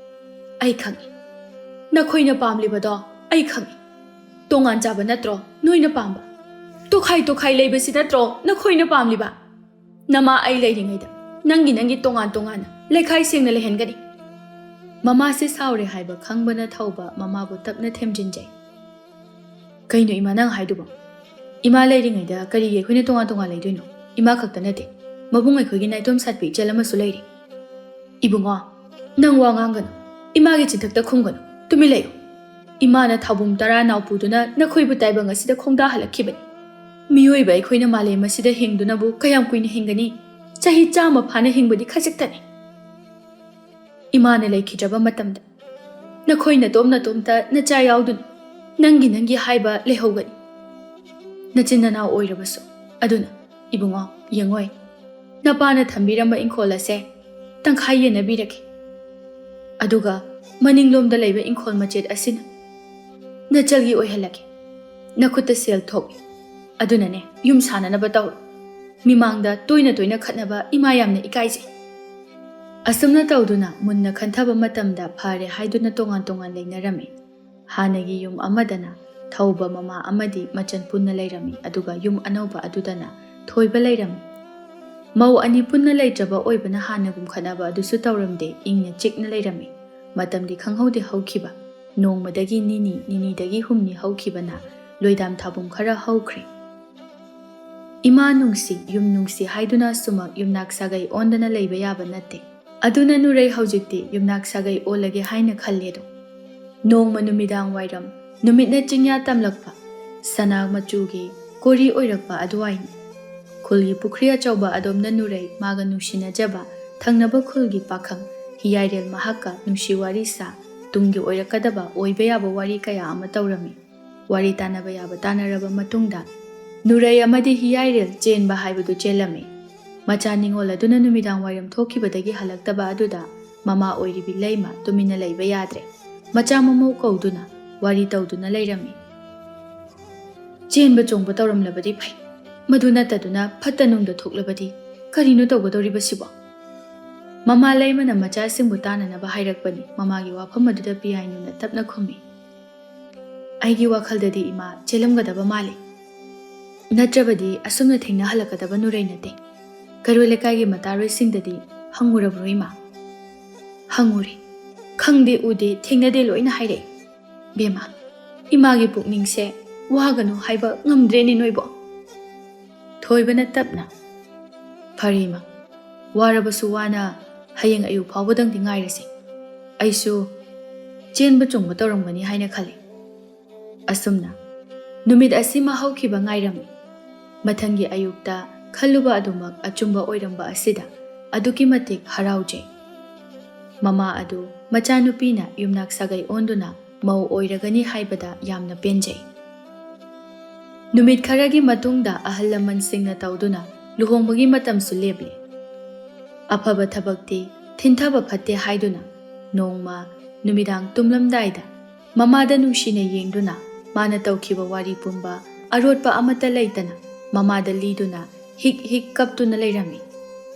"ꯑꯩ ꯈꯪꯏ꯫ ꯅꯈꯣꯏꯅ ꯄꯥꯝꯂꯤꯕꯗꯣ ꯑꯩ ꯈꯪꯏ꯫ ꯇꯣꯉꯥꯟ ꯆꯥꯕ ꯅꯠꯇ꯭ꯔꯣ ꯅꯣꯏꯅ ꯄꯥꯝꯕ? ꯇꯣꯈꯥꯏ ꯇꯣꯈꯥꯏ ꯂꯩꯕꯁꯤ ꯅꯠꯇ꯭ꯔꯣ ꯅꯈꯣꯏꯅ ꯄꯥꯝꯂꯤꯕ? ꯅꯃꯥ ꯑꯩ ꯂꯩꯔꯤꯉꯩꯗ ꯅꯪꯒꯤ ꯅꯪꯒꯤ ꯇꯣꯉꯥꯟ ꯇꯣꯉꯥꯟꯅ ꯂꯩꯈꯥꯏ ꯁꯦꯡꯅ ꯂꯩꯍꯟꯒꯅꯤ꯫" ꯃꯃꯥꯁꯦ ꯁꯥꯎꯔꯦ ꯍꯥꯏꯕ ꯈꯪꯕꯅ ꯊꯧꯕ ꯃꯃꯥꯕꯨ ꯇꯞꯅ ꯊꯦꯝꯖꯤꯟꯖꯩ꯫ "ꯀꯩꯅꯣ ꯏꯃꯥ ꯅꯪ ꯍꯥꯏꯗꯨꯕꯣ? ꯏꯃꯥ ꯂꯩꯔꯤꯉꯩꯗ ꯀꯔꯤꯒꯤ ꯑꯩꯈꯣꯏꯅ ꯇꯣꯉꯥꯟ ꯇꯣꯉꯥꯟ ꯂꯩꯗꯣꯏꯅꯣ? ꯏꯃꯥ ꯈꯛꯇ ꯅꯠꯇꯦ, ꯃꯕꯨꯡ ꯑꯩꯈꯣꯏꯒꯤ ꯅꯥꯏꯇꯣꯝ ꯁꯥꯠꯄꯤ ꯏꯆꯜ ꯑꯃꯁꯨ ꯂꯩꯔꯤ꯫" "ꯏꯕꯨꯡꯉꯣ, ꯅꯪ ꯋꯥ ꯉꯥꯡꯒꯅꯨ, ꯏꯃꯥꯒꯤ ꯆꯤꯟꯊꯛꯇ ꯈꯨꯝꯒꯅꯨ, ꯇꯨꯃꯤꯟ ꯂꯩꯌꯨ꯫ ꯏꯃꯥꯅ ꯊꯥꯎꯕꯨꯝ ꯇꯔꯥ ꯅꯥꯎꯄꯨꯗꯨꯅ ꯅꯈꯣꯏꯕꯨ ꯇꯥꯏꯕꯪ ꯑꯁꯤꯗ ꯈꯣꯡꯗꯥꯍꯜꯂꯛꯈꯤꯕꯅꯤ꯫ ꯃꯤꯑꯣꯏꯕ ꯑꯩꯈꯣꯏꯅ ꯃꯥꯂꯦꯝ ꯑꯁꯤꯗ ꯍꯤꯡꯗꯨꯅꯕꯨ ꯀꯌꯥꯝ ꯀꯨꯏꯅ ꯍꯤꯡꯒꯅꯤ? ꯆꯍꯤ ꯆꯥꯝꯃ ꯐꯥꯅ ꯍꯤꯡꯕꯗꯤ ꯈꯖꯤꯛꯇꯅꯤ꯫ ꯏꯃꯥꯅ ꯂꯩꯈꯤꯗ꯭ꯔꯕ ꯃꯇꯝꯗ ꯅꯈꯣꯏ ꯅꯇꯣꯝ ꯅꯇꯣꯝꯇ ꯅꯆꯥ ꯌꯥꯎꯗꯨꯅ ꯅꯪꯒꯤ ꯅꯪꯒꯤ ꯍꯥꯏꯕ ꯂꯩꯍꯧꯒꯅꯤ, ꯅꯆꯤꯟ ꯅꯅꯥꯎ ꯑꯣꯏꯔꯕꯁꯨ꯫ ꯑꯗꯨꯅ ꯏꯕꯨꯡꯉꯣ, ꯌꯦꯡꯉꯣꯏ, ꯅꯄꯥꯅ ꯊꯝꯕꯤꯔꯝꯕ ꯏꯪꯈꯣꯜ ꯑꯁꯦ ꯇꯪꯈꯥꯏ ꯌꯦꯟꯅꯕꯤꯔꯒꯦ, ꯑꯗꯨꯒ ꯃꯅꯤꯡꯂꯣꯝꯗ ꯂꯩꯕ ꯏꯪꯈꯣꯜ ꯃꯆꯦꯠ ꯑꯁꯤꯅ ꯅꯆꯜꯒꯤ ꯑꯣꯏꯍꯜꯂꯒꯦ꯫ ꯅꯈꯨꯠꯇ ꯁꯦꯜ ꯊꯣꯛꯏ, ꯑꯗꯨꯅꯅꯦ ꯌꯨꯝ ꯁꯥꯅꯅꯕ ꯇꯧꯔꯣ꯫ ꯃꯤꯃꯥꯡꯗ ꯇꯣꯏꯅ ꯇꯣꯏꯅ ꯈꯠꯅꯕ ꯏꯃꯥ ꯌꯥꯝꯅ ꯏꯀꯥꯏꯖꯩ꯫" ꯑꯁꯨꯝꯅ ꯇꯧꯗꯨꯅ ꯃꯨꯟꯅ ꯈꯟꯊꯕ ꯃꯇꯝꯗ ꯐꯔꯦ ꯍꯥꯏꯗꯨꯅ ꯇꯣꯉꯥꯟ ꯇꯣꯉꯥꯟ ꯂꯩꯅꯔꯝꯃꯤ꯫ ꯍꯥꯟꯅꯒꯤ ꯌꯨꯝ ꯑꯃꯗꯅ ꯊꯧꯕ ꯃꯃꯥ ꯑꯃꯗꯤ ꯃꯆꯟ ꯄꯨꯟꯅ ꯂꯩꯔꯝꯃꯤ, ꯑꯗꯨꯒ ꯌꯨꯝ ꯑꯅꯧꯕ ꯑꯗꯨꯗꯅ ꯊꯣꯏꯕ ꯂꯩꯔꯝꯃꯤ꯫ ꯃꯧ ꯑꯅꯤ ꯄꯨꯟꯅ ꯂꯩꯇ꯭ꯔꯕ ꯑꯣꯏꯕꯅ ꯍꯥꯟꯅꯒꯨꯝ ꯈꯠꯅꯕ ꯑꯗꯨꯁꯨ ꯇꯧꯔꯝꯗꯦ, ꯏꯪꯅ ꯆꯤꯛꯅ ꯂꯩꯔꯝꯃꯤ꯫ ꯃꯇꯝꯗꯤ ꯈꯪꯍꯧꯗꯦ ꯍꯧꯈꯤꯕ꯫ ꯅꯣꯡꯃꯗꯒꯤ ꯅꯤꯅꯤ, ꯅꯤꯅꯤꯗꯒꯤ ꯍꯨꯝꯅꯤ ꯍꯧꯈꯤꯕꯅ ꯂꯣꯏꯗꯥꯝ ꯊꯥꯕꯨꯝ ꯈꯔ ꯍꯧꯈ꯭ꯔꯦ꯫ ꯏꯃꯥ ꯅꯨꯡꯁꯤ, ꯌꯨꯝ ꯅꯨꯡꯁꯤ ꯍꯥꯏꯗꯨꯅ ꯁꯨꯃꯛ ꯌꯨꯝꯅꯥꯛ ꯁꯥꯒꯩ ꯑꯣꯟꯗꯅ ꯂꯩꯕ ꯌꯥꯕ ꯅꯠꯇꯦ꯫ ꯑꯗꯨꯅ ꯅꯨꯔꯩ ꯍꯧꯖꯤꯛꯇꯤ ꯌꯨꯝꯅꯥꯛ ꯁꯥꯒꯩ ꯑꯣꯜꯂꯒꯦ ꯍꯥꯏꯅ ꯈꯜꯂꯦꯗꯣ꯫ ꯅꯣꯡꯃ ꯅꯨꯃꯤꯗꯥꯡ ꯋꯥꯏꯔꯝ ꯅꯨꯃꯤꯠꯅ ꯆꯤꯡꯌꯥ ꯇꯝꯂꯛꯄ ꯁꯅꯥ ꯃꯆꯨꯒꯤ ꯀꯣꯔꯤ ꯑꯣꯏꯔꯛꯄ ꯑꯗꯨꯋꯥꯏꯅꯤ꯫ ꯈꯨꯜꯒꯤ ꯄꯨꯈ꯭ꯔꯤ ꯑꯆꯧꯕ ꯑꯗꯣꯝꯗ ꯅꯨꯔꯩ ꯃꯥꯒ ꯅꯨꯡꯁꯤꯅꯖꯕ ꯊꯪꯅꯕ ꯈꯨꯜꯒꯤ ꯄꯥꯈꯪ ꯍꯤꯌꯥꯏꯔꯦꯜ ꯃꯍꯥꯛꯀ ꯅꯨꯡꯁꯤ ꯋꯥꯔꯤ ꯁꯥ, ꯇꯨꯡꯒꯤ ꯑꯣꯏꯔꯛꯀꯗꯕ ꯑꯣꯏꯕ ꯌꯥꯕ ꯋꯥꯔꯤ ꯀꯌꯥ ꯑꯃ ꯇꯧꯔꯝꯃꯤ꯫ ꯋꯥꯔꯤ ꯇꯥꯟꯅꯕ ꯌꯥꯕ ꯇꯥꯟꯅꯔꯕ ꯃꯇꯨꯡꯗ ꯅꯨꯔꯩ ꯑꯃꯗꯤ ꯍꯤꯌꯥꯏꯔꯦꯜ ꯆꯦꯟꯕ ꯍꯥꯏꯕꯗꯨ ꯆꯦꯜꯂꯝꯃꯤ꯫ ꯃꯆꯥ ꯅꯤꯉꯣꯜ ꯑꯗꯨꯅ ꯅꯨꯃꯤꯗꯥꯡ ꯋꯥꯏꯔꯝ ꯊꯣꯛꯈꯤꯕꯗꯒꯤ ꯍꯜꯂꯛꯇꯕ ꯑꯗꯨꯗ ꯃꯃꯥ ꯑꯣꯏꯔꯤꯕꯤ ꯂꯩꯃ ꯇꯨꯃꯤꯟꯅ ꯂꯩꯕ ꯌꯥꯗ꯭ꯔꯦ꯫ ꯃꯆꯥ ꯃꯃꯧ ꯀꯧꯗꯨꯅ ꯋꯥꯔꯤ ꯇꯧꯗꯨꯅ ꯂꯩꯔꯝꯃꯤ꯫ ꯆꯦꯟꯕ ꯆꯣꯡꯕ ꯇꯧꯔꯝꯂꯕꯗꯤ ꯐꯩ, ꯃꯗꯨ ꯅꯠꯇꯗꯨꯅ ꯐꯠꯇ ꯅꯨꯡꯗ ꯊꯣꯛꯂꯕꯗꯤ ꯀꯔꯤꯅꯣ ꯇꯧꯒꯗꯧꯔꯤꯕꯁꯤꯕꯣ? ꯃꯃꯥ ꯂꯩꯃꯅ ꯃꯆꯥꯁꯤꯡꯕꯨ ꯇꯥꯅꯅꯕ ꯍꯥꯏꯔꯛꯄꯅꯤ꯫ ꯃꯃꯥꯒꯤ ꯋꯥꯐꯝ ꯑꯗꯨꯗ ꯄꯤꯌꯥꯏꯅꯨꯅ ꯇꯞꯅ ꯈꯨꯝꯃꯤ꯫ ꯑꯩꯒꯤ ꯋꯥꯈꯜꯗꯗꯤ ꯏꯃꯥ ꯆꯦꯜꯂꯝꯒꯗꯕ ꯃꯥꯜꯂꯤ꯫ ꯅꯠꯇ꯭ꯔꯕꯗꯤ ꯑꯁꯨꯝꯅ ꯊꯦꯡꯅꯍꯜꯂꯛꯀꯗꯕ ꯅꯨꯔꯩ ꯅꯠꯇꯦ꯫ ꯀꯩꯔꯣꯏ ꯂꯩꯀꯥꯏꯒꯤ ꯃꯇꯥꯔꯣꯏꯁꯤꯡꯗꯗꯤ ꯍꯪꯉꯨꯔꯕ꯭ꯔꯣ ꯏꯃꯥ? ꯍꯪꯉꯨꯔꯦ꯫ ꯈꯪꯗꯦ ꯎꯗꯦ ꯊꯦꯡꯅꯗꯦ ꯂꯣꯏꯅ ꯍꯥꯏꯔꯛꯏ꯫ ꯕꯦꯝꯃ, ꯏꯃꯥꯒꯤ ꯄꯨꯛꯅꯤꯡꯁꯦ ꯋꯥꯒꯅꯨ ꯍꯥꯏꯕ ꯉꯝꯗ꯭ꯔꯦꯅꯦ ꯅꯣꯏꯕꯣ꯫ ꯊꯣꯏꯕꯅ ꯇꯞꯅ, ꯐꯔꯦ ꯏꯃꯥ, ꯋꯥꯔꯕꯁꯨ ꯋꯥꯅ ꯍꯌꯦꯡ ꯑꯌꯨꯛ ꯐꯥꯎꯕꯗꯪꯗꯤ ꯉꯥꯏꯔꯁꯤ꯫ ꯑꯩꯁꯨ ꯆꯦꯟꯕ ꯆꯣꯡꯕ ꯇꯧꯔꯝꯒꯅꯤ ꯍꯥꯏꯅ ꯈꯜꯂꯤ꯫ ꯑꯁꯨꯝꯅ ꯅꯨꯃꯤꯠ ꯑꯁꯤꯃ ꯍꯧꯈꯤꯕ ꯉꯥꯏꯔꯝꯃꯤ꯫ ꯃꯊꯪꯒꯤ ꯑꯌꯨꯛꯇ ꯈꯜꯂꯨꯕ ꯑꯗꯨꯃꯛ ꯑꯆꯨꯝꯕ ꯑꯣꯏꯔꯝꯕ ꯑꯁꯤꯗ ꯑꯗꯨꯛꯀꯤ ꯃꯇꯤꯛ ꯍꯔꯥꯎꯖꯩ꯫ ꯃꯃꯥ ꯑꯗꯨ ꯃꯆꯥꯅꯨꯄꯤꯅ ꯌꯨꯝꯅꯥꯛ ꯁꯥꯒꯩ ꯑꯣꯟꯗꯨꯅ ꯃꯧ ꯑꯣꯏꯔꯒꯅꯤ ꯍꯥꯏꯕꯗ ꯌꯥꯝꯅ ꯄꯦꯟꯖꯩ꯫ ꯅꯨꯃꯤꯠ ꯈꯔꯒꯤ ꯃꯇꯨꯡꯗ ꯑꯍꯜ ꯂꯃꯟꯁꯤꯡꯅ ꯇꯧꯗꯨꯅ ꯂꯨꯍꯣꯡꯕꯒꯤ ꯃꯇꯝꯁꯨ ꯂꯦꯞꯂꯦ꯫ ꯑꯐꯕ ꯊꯕꯛꯇꯤ ꯊꯤꯟꯊꯕ ꯐꯠꯇꯦ ꯍꯥꯏꯗꯨꯅ ꯅꯣꯡꯃ ꯅꯨꯃꯤꯗꯥꯡ ꯇꯨꯝꯂꯝꯗꯥꯏꯗ ꯃꯃꯥꯗ ꯅꯨꯡꯁꯤꯅ ꯌꯦꯡꯗꯨꯅ ꯃꯥꯅ ꯇꯧꯈꯤꯕ ꯋꯥꯔꯤ ꯄꯨꯝꯕ ꯑꯔꯣꯠꯄ ꯑꯃꯠꯇ ꯂꯩꯇꯅ ꯃꯃꯥꯗ ꯂꯤꯗꯨꯅ ꯍꯤꯛ ꯍꯤꯛ ꯀꯞꯇꯨꯅ ꯂꯩꯔꯝꯃꯤ꯫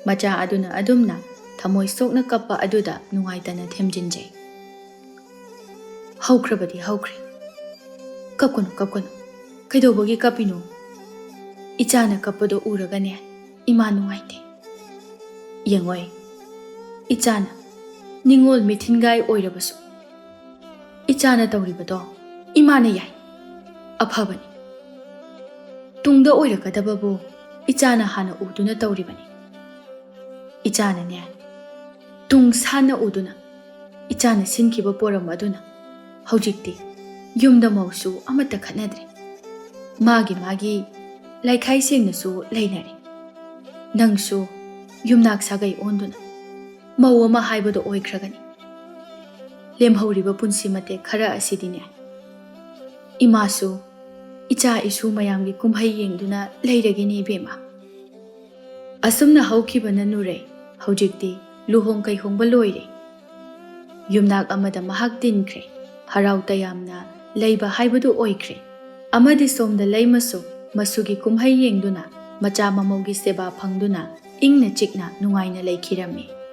ꯃꯆꯥ ꯑꯗꯨꯅ ꯑꯗꯨꯝꯅ ꯊꯃꯣꯏ ꯁꯣꯛꯅ ꯀꯞꯄ ꯑꯗꯨꯗ ꯅꯨꯡꯉꯥꯏꯇꯅ ꯊꯦꯝꯖꯤꯟꯖꯩ꯫ ꯍꯧꯈ꯭ꯔꯕꯗꯤ ꯍꯧꯈ꯭ꯔꯦ꯫ ꯀꯞꯀꯅꯨ, ꯀꯞꯀꯅꯨ꯫ ꯀꯩꯗꯧꯕꯒꯤ ꯀꯞꯄꯤꯅꯣ? ꯏꯆꯥꯅ ꯀꯞꯄꯗꯣ ꯎꯔꯒꯅꯦ ꯏꯃꯥ ꯅꯨꯡꯉꯥꯏꯇꯦ꯫ ꯌꯦꯡꯉꯣꯏ, ꯏꯆꯥꯅ ꯅꯤꯡꯉꯣꯜ ꯃꯤꯊꯤꯟꯒꯥꯏ ꯑꯣꯏꯔꯕꯁꯨ ꯏꯆꯥꯅ ꯇꯧꯔꯤꯕꯗꯣ ꯏꯃꯥꯅ ꯌꯥꯏ, ꯑꯐꯕꯅꯤ꯫ ꯇꯨꯡꯗ ꯑꯣꯏꯔꯛꯀꯗꯕꯕꯨ ꯏꯆꯥꯅ ꯍꯥꯟꯅ ꯎꯗꯨꯅ ꯇꯧꯔꯤꯕꯅꯤ꯫ ꯏꯆꯥꯅꯅꯦ, ꯇꯨꯡ ꯁꯥꯟꯅ ꯎꯗꯨꯅ ꯏꯆꯥꯅ ꯁꯤꯟꯈꯤꯕ ꯄꯣꯔꯝ ꯑꯗꯨꯅ ꯍꯧꯖꯤꯛꯇꯤ ꯌꯨꯝꯗ ꯃꯧꯁꯨ ꯑꯃꯠꯇ ꯈꯠꯅꯗ꯭ꯔꯦ꯫ ꯃꯥꯒꯤ ꯃꯥꯒꯤ ꯂꯥꯏꯈꯥꯏ ꯁꯦꯡꯅꯁꯨ ꯂꯩꯅꯔꯦ꯫ ꯅꯪꯁꯨ ꯌꯨꯝꯅꯥꯛ ꯁꯥꯒꯩ ꯑꯣꯟꯗꯨꯅ ꯃꯧ ꯑꯃ ꯍꯥꯏꯕꯗꯣ ꯑꯣꯏꯈ꯭ꯔꯒꯅꯤ꯫ ꯂꯦꯝꯍꯧꯔꯤꯕ ꯄꯨꯟꯁꯤ ꯃꯇꯦꯛ ꯈꯔ ꯑꯁꯤꯗꯤꯅꯦ, ꯏꯃꯥꯁꯨ ꯏꯆꯥ ꯏꯁꯨ ꯃꯌꯥꯝꯒꯤ ꯀꯨꯝꯍꯩ ꯌꯦꯡꯗꯨꯅ ꯂꯩꯔꯒꯦꯅꯦ ꯏꯕꯦꯝꯃ꯫ ꯑꯁꯨꯝꯅ ꯍꯧꯈꯤꯕꯅ ꯅꯨꯔꯩ ꯍꯧꯖꯤꯛꯇꯤ ꯂꯨꯍꯣꯡ ꯀꯩꯍꯣꯡꯕ ꯂꯣꯏꯔꯦ꯫ ꯌꯨꯝꯅꯥꯛ ꯑꯃꯗ ꯃꯍꯥꯛ ꯇꯤꯟꯈ꯭ꯔꯦ꯫ ꯍꯔꯥꯎ ꯇꯌꯥꯝꯅ ꯂꯩꯕ ꯍꯥꯏꯕꯗꯨ ꯑꯣꯏꯈ꯭ꯔꯦ꯫ ꯑꯃꯗꯤ ꯁꯣꯝꯗ ꯂꯩꯃꯁꯨ ꯃꯁꯨꯒꯤ ꯀꯨꯝꯍꯩ ꯌꯦꯡꯗꯨꯅ, ꯃꯆꯥ ꯃꯃꯧꯒꯤ ꯁꯦꯕꯥ ꯐꯪꯗꯨꯅ ꯏꯪꯅ ꯆꯤꯛꯅ ꯅꯨꯡꯉꯥꯏꯅ ꯂꯩꯈꯤꯔꯝꯃꯤ꯫